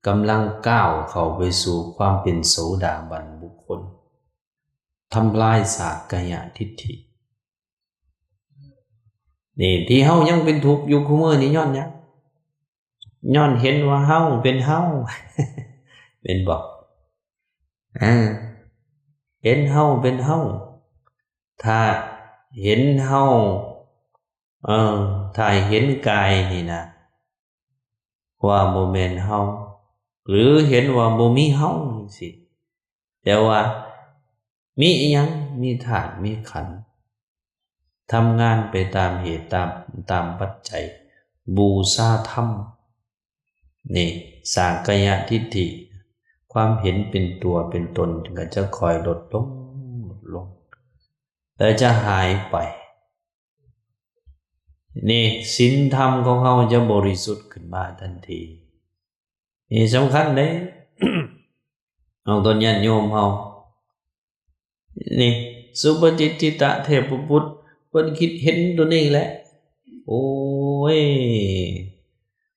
ກຳລັງກ້າວເຂົ້າໄປສູ່ຄວາມເປັນໂສດາບັນບຸກຄົນ ທຳລາຍສາກກະຍະທິດຖິ. ນີ້ ທີ່ເຮົາຍັງເປັນທຸກຢູ່ຄູ່ມື້ນີ້ຍ້ອນຫຍັງ? ຍ້ອນເຫັນວ່າເຮົາເປັນເຮົາ ແມ່ນບໍ່? ເອີ ເຫັນເຮົາເປັນເຮົາ ຖ້າເຫັນເຮົາ ເອີ ຖ້າເຫັນກາຍນີ້ນະ ວ່າບໍ່ແມ່ນເຮົາ ຫຼືເຫັນວ່າບໍ່ມີເຮົາຈັ່ງຊີ້ ແຕ່ວ່າມີອີ່ຫຍັງ? ມີທາດ ມີຂັນ ທຳງານໄປຕາມເຫດ ຕາມ ຕາມປັດໄຈ ບູຊາທຳ ນີ້ ສາກກະຍະທິດຖິ ຄວາມເຫັນເປັນຕົວເປັນຕົນກໍຈະຄ່ອຍລົດລົງ ລົດລົງ ແລະຈະຫາຍໄປ. ນີ້ ສິນທຳຂອງເຮົາຈະບໍລິສຸດຂຶ້ນມາທັນທີ. ນີ້ສຳຄັນເດ້ ອອກຕົນຍາດໂຍມເຮົາ. ນີ້ ສຸປະຕິດທິຕະເທບປະບຸດ ເພິ່ນຄິດເຫັນຕົວນີ້ແຫຼະ. ໂອ້ຍ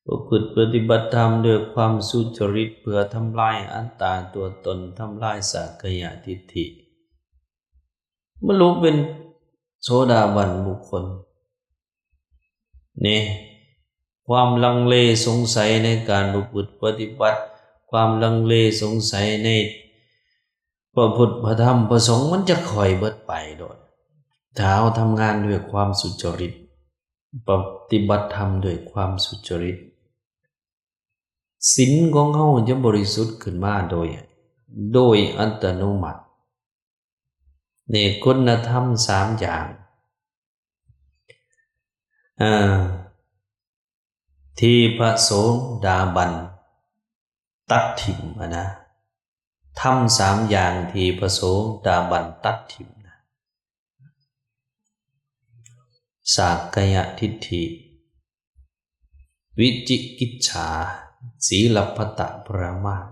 ປະພຶດປະຕິບັດທຳດ້ວຍຄວາມສຸຈະລິດ ເພື່ອທຳລາຍອັດຕາຕົວຕົນ ທຳລາຍສາກກະຍະທິດຖິ ບັນລຸເປັນໂສດາບັນບຸກຄົນ. ນີ້ ຄວາມລັງເລສົງໄສໃນການປະພຶດປະຕິບັດ ຄວາມລັງເລສົງໄສໃນພະພຸດ ພະທຳ ພະສົງ ມັນຈະຄ່ອຍເບິດໄປໂດດ ຖ້າເຮົາທຳງານດ້ວຍຄວາມສຸຈະລິດ ປະຕິບັດທຳດ້ວຍຄວາມສຸຈະລິດ. ສິນຂອງເຮົາຈະບໍລິສຸດຂຶ້ນມາໂດຍ ໂດຍອັດຕະໂນມັດ. ນີ້ຄຸນນະທຳສາມຢ່າງ ເອີ ທີ່ພະໂສດາບັນຕັດຖິ້ມຫັ້ນນະ ທຳສາມຢ່າງທີ່ພະໂສດາບັນຕັດຖິ້ມນະ ສາກກະຍະທິດຖິ ວິຈິກິດສາ ສີລັບພະຕະປະມາດ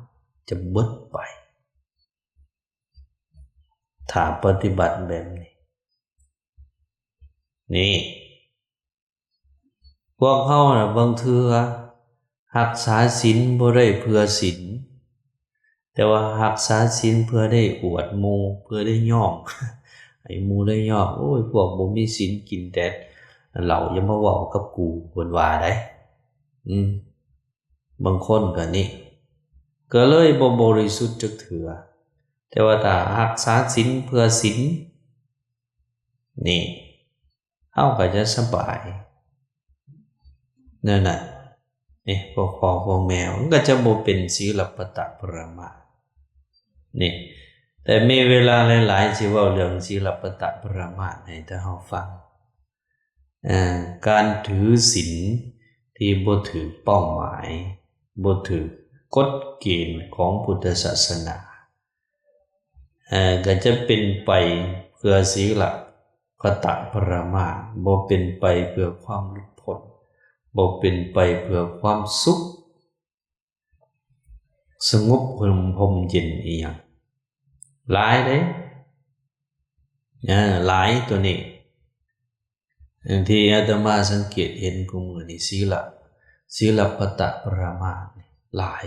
ຈະເບິດໄປ ຖ້າປະຕິບັດແບບນີ້. ນີ້ ພວກເຮົານະ ບາງເທື່ອຮັກສາສິນບໍ່ໄດ້ເພື່ອສິນ ແຕ່ວ່າຮັກສາສິນເພື່ອໄດ້ອວດໝູ່ ເພື່ອໄດ້ຍ້ອງ ໃຫ້ໝູ່ໄດ້ຍອກ ໂອ້ຍ ພວກບໍ່ມີສິນກິນແຕ່ເຫຼົ້າ ຢ່າມາເວົ້າກັບກູ ເພິ່ນວ່າໄດ໋. ອືມ ບາງຄົນກໍນີ້ ກໍເລີຍບໍ່ບໍລິສຸດຈັກເທື່ອ. ແຕ່ວ່າຖ້າຮັກສາສິນເພື່ອສິນ ນີ້ ເຮົາກໍຈະສະບາຍ ແນວນັ້ນ. ນີ້ ພວກພໍ່ພວກແມ່ ມັນກໍຈະບໍ່ເປັນສີລະປະຕະປະລະມາດ ນີ້. ແຕ່ມີເວລາຫຼາຍໆ ຊິເວົ້າເລື່ອງສີລະປະຕະປະລະມາດໃຫ້ແຕ່ເຮົາຟັງ. ເອີ ການຖືສິນທີ່ບໍ່ຖືກເປົ້າໝາຍ ບໍ່ຖືກກົດເກນຂອງພຸດທະສາສະໜາ ເອີ ກໍຈະເປັນໄປເພື່ອສີລະປະຕະປະລະມາດ ບໍ່ເປັນໄປເພື່ອຄວາມຫຼຸດພົ້ນ ບໍ່ເປັນໄປເພື່ອຄວາມສຸກ ສະຫງົບຮົ່ມເຢັນອີ່ຫຍັງ ຫຼາຍເດ້ ເອີ ຫຼາຍໂຕນີ້ ທີ່ອາດຕະມາສັງເກດເຫັນຄູ່ມື້ນີ້ ສີລະ ສີລະປະຕະປະລະມາດຫຼາຍ.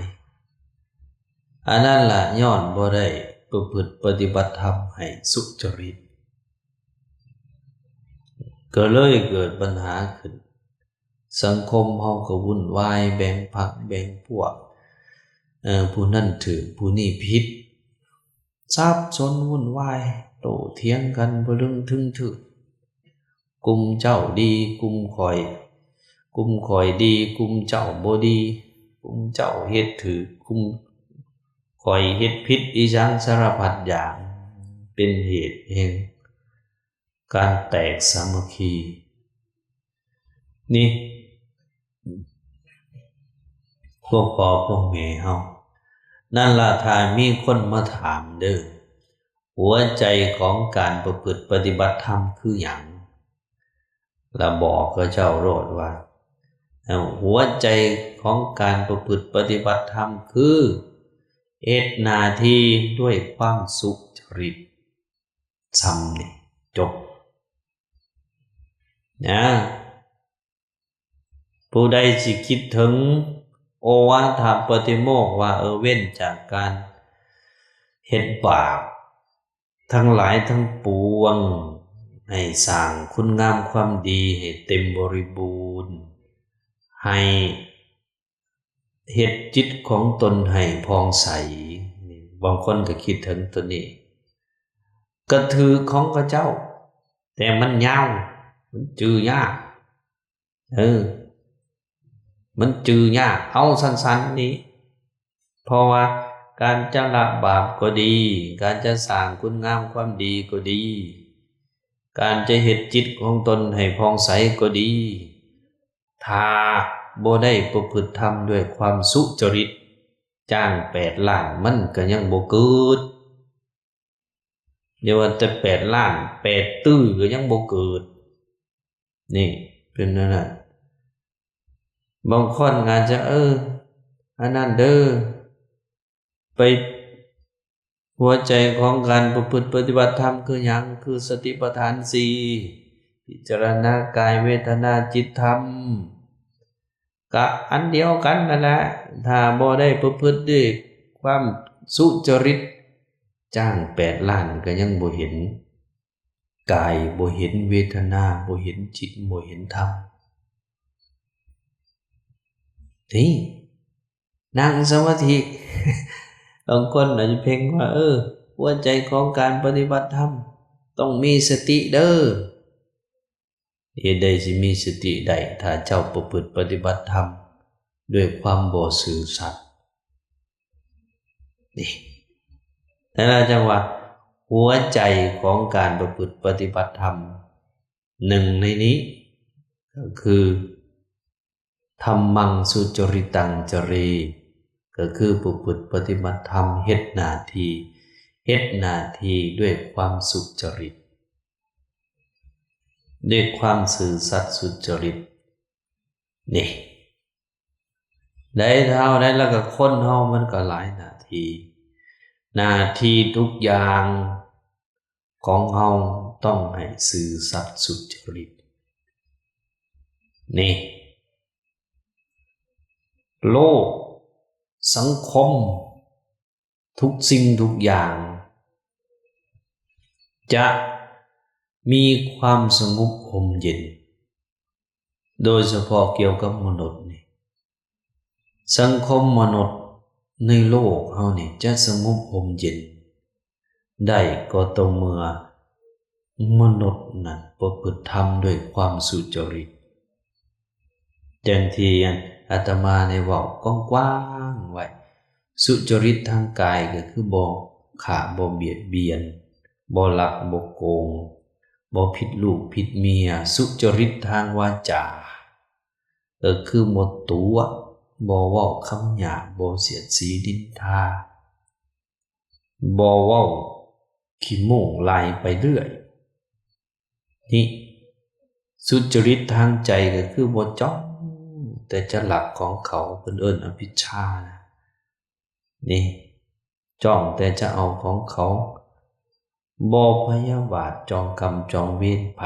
ອັນນັ້ນລະ ຍ້ອນບໍ່ໄດ້ປະພຶດປະຕິບັດທຳໃຫ້ສຸຈະລິດ ກໍເລີຍເກີດບັນຫາຂຶ້ນ. ສັງຄົມເຮົາກໍວຸ່ນວາຍ ແບ່ງພັກແບ່ງພວກ ເອີ ຜູ້ນັ້ນຖືກ ຜູ້ນີ້ຜິດ ສັບສົນວຸ່ນວາຍ ໂຕ້ຖຽງກັນບໍ່ເລິງເຖິງຖືກ ກຸ່ມເຈົ້າດີ ກຸ່ມຂ້ອຍ ກຸ່ມຂ້ອຍດີ ກຸ່ມເຈົ້າບໍ່ດີ ກຸ່ມເຈົ້າເຮັດຖືກ ກຸ່ມຂ້ອຍເຮັດຜິດ ອີ່ຫຍັງສາລະພັດຢ່າງ ເປັນເຫດແຫ່ງ ການແຕກສາມັກຄີ ນີ້ ພວກພໍ່ພວກແມ່ເຮົາ ນັ້ນລະ ຖ້າມີຄົນມາຖາມເດີ້ ຫົວໃຈຂອງການປະພຶດປະຕິບັດທຳຄືຫຍັງ ລະບອກເຂົາເຈົ້າໂລດວ່າ ເອີ ຫົວໃຈຂອງການປະພຶດປະຕິບັດທຳຄື ເຮັດໜ້າທີ່ດ້ວຍຄວາມສຸຈະລິດ. ຊ່ຳນີ້ ຈົບນະ. ຜູ້ໃດຊິຄິດເຖິງໂອວາທະປະຕິໂມກ ວ່າ ເອີ ເວັ້ນຈາກການເຮັດບາບທັງຫຼາຍທັງປວງ, ໃຫ້ສ້າງຄຸນງາມຄວາມດີໃຫ້ເຕັມບໍລິບູນ, ໃຫ້ ເຮັດຈິດຂອງຕົນໃຫ້ຜ່ອງໃສ. ບາງຄົນກໍຄິດເຖິງຕົວນີ້ ກະຖືກຂອງເຂົາເຈົ້າ, ແຕ່ມັນຍາວ, ມັນຈື່ຍາກ, ເອີ ມັນຈື່ຍາກ, ເອົາສັ້ນໆນີ້. ເພາະວ່າການຈະລະບາບກໍດີ, ການຈະສ້າງຄຸນງາມຄວາມດີກໍດີ, ການຈະເຮັດຈິດຂອງຕົນໃຫ້ຜ່ອງໃສກໍດີ, ຖ້າບໍ່ໄດ້ປະພຶດທຳດ້ວຍຄວາມສຸຈະລິດ, ຈ້າງແປດລ້ານມັນກໍຍັງບໍ່ເກີດ. ຢ່າວ່າແຕ່ແປດລ້ານ, ແປດຕື້ກໍຍັງບໍ່ເກີດ. ນີ້ເປັນແນວນັ້ນ. ບາງຄົນອາດຈະ ເອີ ອັນນັ້ນເດີ ໄປ ຫົວໃຈຂອງການປະພຶດປະຕິບັດທຳຄືຫຍັງ? ຄືສະຕິປະທານສີ່, ພິຈາລະນາກາຍ ເວທະນາ ຈິດ ທຳ. ກະອັນດຽວກັນນັ້ນແຫຼະ, ຖ້າບໍ່ໄດ້ປະພຶດດ້ວຍຄວາມສຸຈະລິດ, ຈ້າງແປດລ້ານກໍຍັງບໍ່ເຫັນກາຍ, ບໍ່ເຫັນເວທະນາ, ບໍ່ເຫັນຈິດ, ບໍ່ເຫັນທຳ. ນີ້ ນັ່ງສະມາທິ. ບາງຄົນອາດຈະເພັ່ງວ່າ ເອີ ຫົວໃຈຂອງການປະຕິບັດທຳຕ້ອງມີສະຕິເດີ. ເຮັດໃດຊິມີສະຕິໄດ້ ຖ້າເຈົ້າປະພຶດປະຕິບັດທຳດ້ວຍຄວາມບໍ່ຊື່ສັດ? ນີ້ ນັ້ນລະຈັ່ງວ່າ ຫົວໃຈຂອງການປະພຶດປະຕິບັດທຳ ໜຶ່ງໃນນີ້ກໍຄື ທຳມັງສຸຈະລິຕັງຈະເຣ ກໍຄືປະພຶດປະຕິບັດທຳ ເຮັດໜ້າທີ່, ເຮັດໜ້າທີ່ດ້ວຍຄວາມສຸຈະລິດ, ດ້ວຍຄວາມຊື່ສັດສຸຈະລິດ. ນີ້ ໄດ້ເທົ່າໃດລະກໍຄົນເຮົາມັນກໍຫຼາຍໜ້າທີ່, ໜ້າທີ່ທຸກຢ່າງ ຂອງເຮົາຕ້ອງໃຫ້ຊື່ສັດສຸຈະລິດ. ນີ້ ໂລກ ສັງຄົມ ທຸກສິ່ງທຸກຢ່າງ ຈະ ມີຄວາມສະຫງົບຮົ່ມເຢັນ ໂດຍສະເພາະກ່ຽວກັບມະນຸດນີ້ ສັງຄົມມະນຸດໃນໂລກເຮົານີ້ຈະສະຫງົບຮົ່ມເຢັນໄດ້ກໍຕໍ່ເມື່ອມະນຸດນັ້ນປະພຶດທຳດ້ວຍຄວາມສຸຈະລິດ. ຢ່າງທີ່ອາດ ອາດຕະມາໄດ້ເວົ້າກວ້າງໆໄວ້, ສຸຈະລິດທາງກາຍກໍຄືບໍ່ຂ້າ ບໍ່ບຽດບຽນ, ບໍ່ລັກ ບໍ່ໂກງ, ບໍ່ຜິດລູກຜິດເມຍ. ສຸຈະລິດທາງວາຈາ ກໍຄືບໍ່ຕົວະ, ບໍ່ເວົ້າຄຳຫຍາບ, ບໍ່ສຽດສີນິນທາ, ບໍ່ເວົ້າຂີ້ໂມ້ງລາຍໄປເລື້ອຍ. ນີ້ ສຸຈະລິດທາງໃຈກໍຄືບໍ່ຈ້ອງແຕ່ຈະລັກຂອງເຂົາ, ເພິ່ນເອີ້ນອະວິດຊານະ. ນີ້ ຈ້ອງແຕ່ຈະເອົາຂອງເຂົາ, ບໍ່ພະຍາບາດຈອງກຳຈອງເວນໃຜ,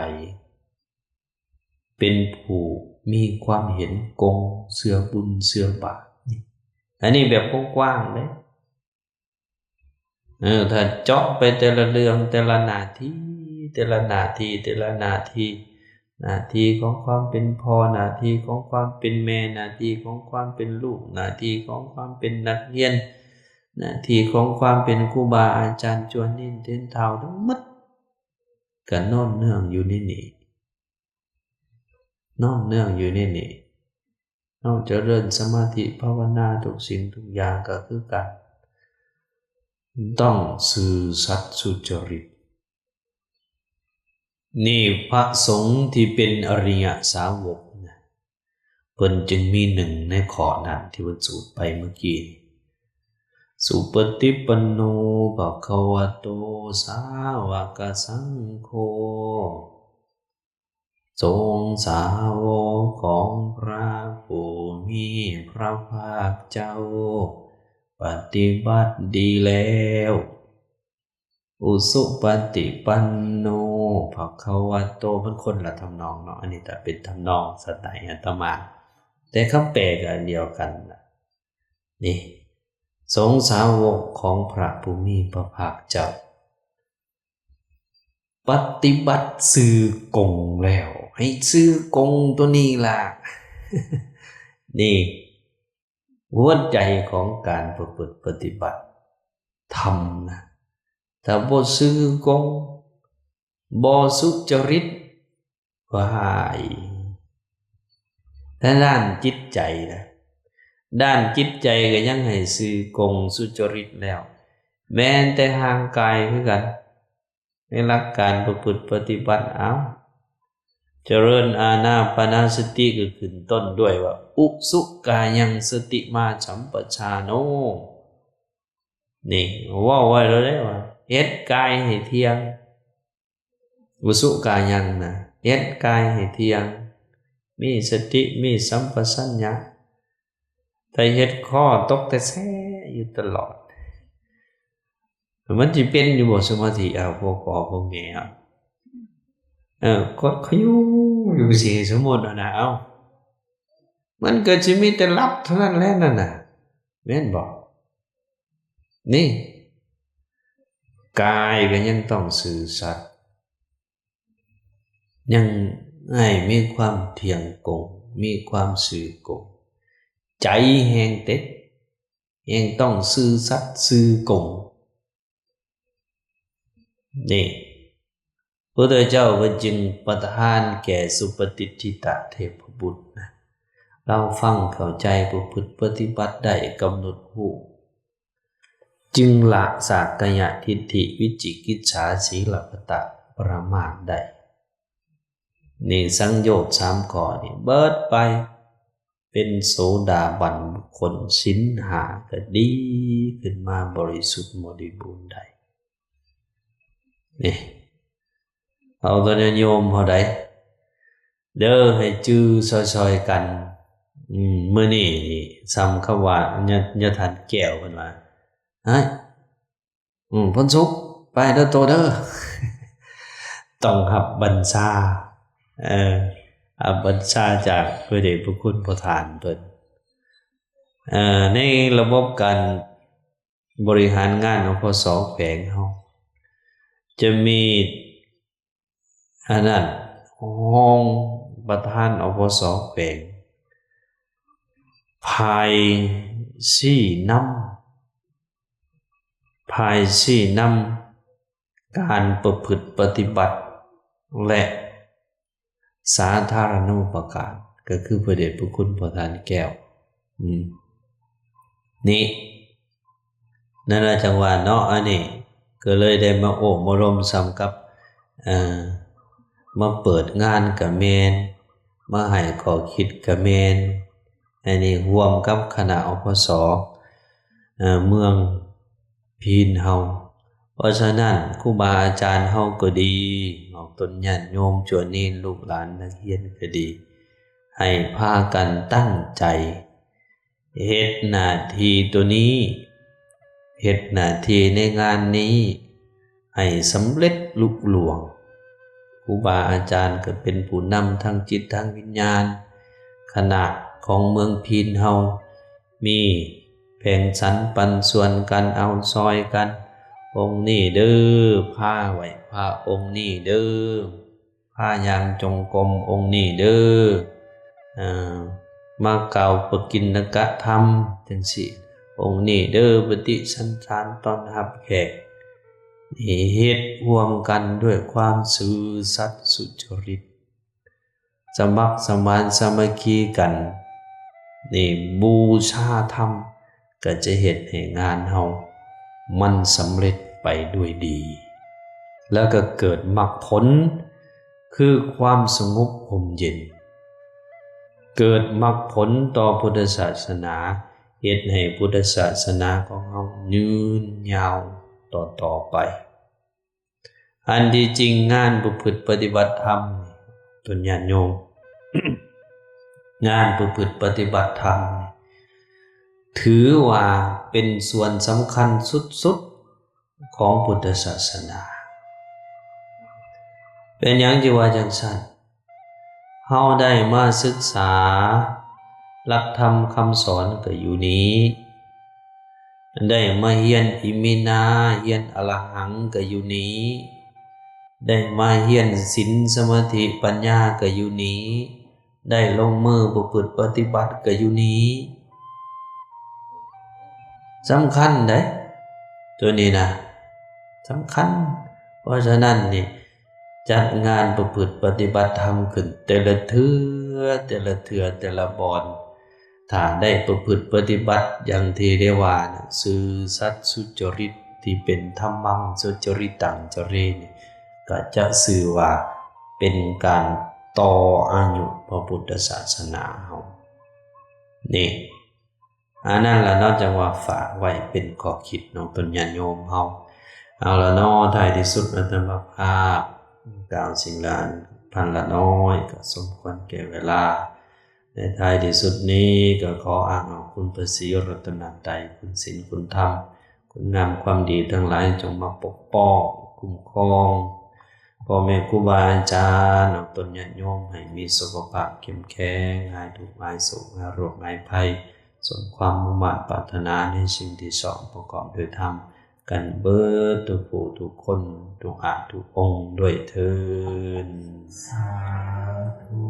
ເປັນຜູ້ມີຄວາມເຫັນກົງ, ເຊື່ອບຸນເຊື່ອບາບ. ນີ້ ອັນນີ້ແບບກວ້າງໆເດ້. ເອີ ຖ້າເຈາະໄປແຕ່ລະເລື່ອງ, ແຕ່ລະໜ້າທີ່, ແຕ່ລະໜ້າທີ່, ແຕ່ລະໜ້າທີ່, ໜ້າທີ່ຂອງຄວາມເປັນພໍ່, ໜ້າທີ່ຂອງຄວາມເປັນແມ່, ໜ້າທີ່ຂອງຄວາມເປັນລູກ, ໜ້າທີ່ຂອງຄວາມເປັນນັກຮຽນ, ໜ້າທີ່ຂອງຄວາມເປັນຄູບາອາຈານ, ຈົວເໜັນເຕັນເຖົ້າ ທັງໝົດ ກະນອນເນື່ອງຢູ່ໃນນີ້, ນອນເນື່ອງຢູ່ໃນນີ້. ເຮົາຈະເລີນສະມາທິພາວະນາ, ທຸກສິ່ງທຸກຢ່າງກໍຄືກັນ ຕ້ອງຊື່ສັດສຸຈະລິດ. ນີ້ພະສົງທີ່ເປັນອະລິຍະສາວົກນະ, ເພິ່ນຈຶ່ງມີໜຶ່ງໃນຂໍ້ນັ້ນທີ່ເພິ່ນສູດໄປເມື່ອກີ້. ສຸປະຕິປັນໂນ ພະຄະວະໂຕ ສາວະກະສັງໂຄ ສົງສາວົກຂອງພະຜູ້ມີພະພາກເຈົ້າ ປະຕິບັດດີແລ້ວ. ອຸສຸປະຕິປັນໂນ ພະຄະວະໂຕ ມັນຄົນລະທຳນອງເນາະ, ອັນນີ້ຈະເປັນທຳນອງສະໄຕອາດຕະມາ, ແຕ່ຄຳແປກໍອັນດຽວກັນນະ. ນີ້ ສົງສາວົກຂອງພະຜູ້ມີພະພາກເຈົ້າ ປະຕິບັດຊື່ກົງແລ້ວ, ໃຫ້ຊື່ກົງໂຕນີ້ລະ. ນີ້ ຫົວໃຈຂອງການປະພຶດປະຕິບັດທຳນະ, ຖ້າບໍ່ຊື່ກົງ, ບໍ່ສຸຈະລິດ, ວ້າຍ! ທາງດ້ານຈິດໃຈນະ, ດ້ານຈິດໃຈກໍຍັງໃຫ້ຊື່ກົງສຸຈະລິດແລ້ວ, ແມ່ນແຕ່ຮ່າງກາຍຄືກັນ. ໃນຫຼັກການປະພຶດປະຕິບັດ ເອົາ ຈະເລີນອານາປານາສະຕິ ກໍຂຶ້ນຕົ້ນດ້ວຍວ່າ ອຸສຸກາຍັງສະຕິມາສຳປະຊາໂນ. ນີ້ເວົ້າໄວ້ແລ້ວເດ້ວ່າ ເຮັດກາຍໃຫ້ທ່ຽງ, ອຸສຸກາຍັງນະ ເຮັດກາຍໃຫ້ທ່ຽງ, ມີສະຕິ ມີສຳປະສັນຍາ. ໄປເຮັດຄໍຕົກແຕ່ແຊຢູ່ຕະຫຼອດ. ມັນຊິເປັນຢູ່ບໍ່ສະມາທິ ເອົາ ພວກພໍ່ພວກແມ່ ເອົາ ເອີ ກົດຂະຢູ່ຢູ່ຊີ້ ສົມມຸດເອົານະ ເອົາ ມັນກໍຊິມີແຕ່ຫຼັບເທົ່ານັ້ນແຫຼະນັ້ນນະ ແມ່ນບໍ່? ນີ້ ກາຍກໍຍັງຕ້ອງຊື່ສັດ ຍັງໃຫ້ມີຄວາມທ່ຽງກົງ, ມີຄວາມຊື່ກົງ, ໃຈແຮ່ງເຕັດ, ແຮ່ງຕ້ອງຊື່ສັດຊື່ກົງ. ນີ້ ພຸດທະເຈົ້າເພິ່ນຈຶ່ງປະທານແກ່ສຸປະຕິດທິຕະເທພະບຸດນະ, ລາວຟັງເຂົ້າໃຈ, ປະພຶດປະຕິບັດໄດ້, ກຳນົດຮູ້, ຈຶ່ງລະສາກກະຍະທິດຖິ, ວິຈິກິດສາ, ສີລະພັດຕະ, ປະມາດໄດ້. ນີ້ສັງໂຍດສາມຂໍ້ນີ້ເບິດໄປ, ເປັນໂສດາບັນບຸກຄົນ, ສິນຫ້າກໍດີຂຶ້ນມາບໍລິສຸດບໍລິບູນໄດ້. ນີ້ ເອົາຕົວຍາດໂຍມເຮົາໄດ ເດີ ໃຫ້ຈື່ຊ່ອຍໆກັນ. ອືມ ມື້ນີ້ນີ້ ສ່ຳຄຳວ່າ ຍາ ຍາທ່ານແກ້ວເພິ່ນວ່າ ເຮີ້ຍ ອືມ ພົນສຸກ ໄປເດີໂຕເດີ ຕ້ອງຮັບບັນຊາ ເອີ ຮັບບັນຊາຈາກພະເດດພະຄຸນພໍ່ທ່ານເພິ່ນ. ເອີ ໃນລະບົບການ ບໍລິຫານງານ ອພສ ແຂວງເຮົາ ຈະມີ ອັນນັ້ນຮອງປະທານ ອພສ ແຂວງ ພາຍຊີ້ນຳ ພາຍຊີ້ນຳການປະພຶດປະຕິບັດ ແລະ ສາທາລະນູປະການ ກໍຄືພະເດດພະຄຸນພໍ່ທ່ານແກ້ວ ອືມ ນີ້ ນັ້ນລະ ຈັ່ງວ່າເນາະ ອັນນີ້ກໍເລີຍໄດ້ມາໂອ້ມາລົມສ່ຳກັບ ເອີ ມາເປີດງານກະແມ່ນ ມາໃຫ້ຂໍ້ຄິດກະແມ່ນ ອັນນີ້ຮ່ວມກັບຄະນະ ອພສ ເອີ ເມືອງພີນເຮົາ. ເພາະສະນັ້ນ ຄູບາອາຈານເຮົາກໍດີ ອອກຕົນຍາດໂຍມ ຊວນນີ້ລູກຫຼານນັກຮຽນກໍດີ ໃຫ້ພາກັນຕັ້ງໃຈ ເຮັດໜ້າທີ່ໂຕນີ້ ເຮັດໜ້າທີ່ໃນງານນີ້ໃຫ້ສຳເລັດລຸລ່ວງ. ຄູບາອາຈານກໍເປັນຜູ້ນຳທາງຈິດທາງວິນຍານ, ຄະນະຂອງເມືອງພີນເຮົາມີແບ່ງສັນປັນສ່ວນກັນ ເອົາຊ່ອຍກັນ, ອົງນີ້ເດີ ພາໄຫວ້ພະອົງນີ້ເດີ. ພາຍ່າງຈົງກົມອົງນີ້ເດີ ເອີ ມາກ່າວປະກິນນະກະທຳຈັ່ງຊີ້ ອົງນີ້ເດີ ປະຕິສັນຖານຕ້ອນຮັບແຂກ ນີ້ເຮັດຮ່ວມກັນດ້ວຍຄວາມຊື່ສັດສຸຈະລິດ ສະໝັກສະໝານສາມັກຄີກັນ ນີ້ບູຊາທຳ ກໍຈະເຮັດໃຫ້ງານເຮົາມັນສຳເລັດໄປດ້ວຍດີ ແລ້ວກໍເກີດມັກຜົນ ຄືຄວາມສະຫງົບຮົ່ມເຢັນ ເກີດມັກຜົນຕໍ່ພຸດທະສາສະໜາ ເຮັດໃຫ້ພຸດທະສາສະໜາຂອງເຮົາຍືນຍາວຕໍ່ໆໄປ. ອັນທີ່ຈິງງານປະພຶດປະຕິບັດທຳ ຕົນຍາດໂຍມ ງານປະພຶດປະຕິບັດທຳ ຖືວ່າເປັນສ່ວນສຳຄັນສຸດໆຂອງພຸດທະສາສະໜາ. ເປັນຫຍັງຈຶ່ງວ່າຈັ່ງຊັ້ນ? ເຮົາໄດ້ມາສຶກສາຫຼັກທຳຄຳສອນກໍຢູ່ນີ້, ໄດ້ມາຮຽນອິມິນາ, ຮຽນອະລະຫັງກໍຢູ່ນີ້, ໄດ້ມາຮຽນສິນ, ສະມາທິ, ປັນຍາກໍຢູ່ນີ້, ໄດ້ລົງມືປະພຶດປະຕິບັດກໍຢູ່ນີ້. ສຳຄັນເດ້ ໂຕນີ້ນະ ສຳຄັນ. ເພາະສະນັ້ນນີ້ ຈັດງານປະພຶດປະຕິບັດທຳຂຶ້ນແຕ່ລະເທື່ອ ແຕ່ລະເທື່ອ ແຕ່ລະບ່ອນ ຖ້າໄດ້ປະພຶດປະຕິບັດຢ່າງທີ່ໄດ້ວ່ານະ ຊື່ສັດສຸຈະລິດ ທີ່ເປັນທຳມັງສຸຈະລິຕັງຈະເຣ ນີ້ ກໍຈະຊື່ວ່າເປັນການຕໍ່ອາຍຸພະພຸດທະສາສະໜາເຮົານີ້. ອັນນັ້ນລະເນາະ ຈັ່ງວ່າຝາກໄວ້ເປັນຂໍ້ຄິດເນາະ ເປັນຍາດໂຍມເຮົາ. ເອົາລະເນາະ ທ້າຍທີ່ສຸດອາດຕະມາພາບກ່າວສິ່ງລະອັນພັນລະນ້ອຍ ກໍສົມຄວນແກ່ເວລາ. ໃນທ້າຍທີ່ສຸດນີ້ ກໍຂໍອ້າງເອົາຄຸນພະສີລັດຕະນະໄຕ, ຄຸນສິນ, ຄຸນທຳ, ຄຸນງາມຄວາມດີທັງຫຼາຍ ຈົ່ງມາປົກປ້ອງ, ຄຸ້ມຄອງ ພໍ່ແມ່ຄູບາອາຈານ ເອົາຕົນຍາດໂຍມໃຫ້ມີສຸຂະພາບເຂັ້ມແຂງ, ຫາຍທຸກ, ຫາຍໂສກ, ຫາຍໂລກ, ຫາຍໄພ, ສົມຄວາມມຸ່ງມາດປາດຖະໜາໃນສິ່ງທີ່ຊອບປະກອບດ້ວຍທຳກັນເບີດທຸກຜູ້ທຸກຄົນ, ທຸກອາດທຸກອົງດ້ວຍເທີ້ນ. ສາທຸ.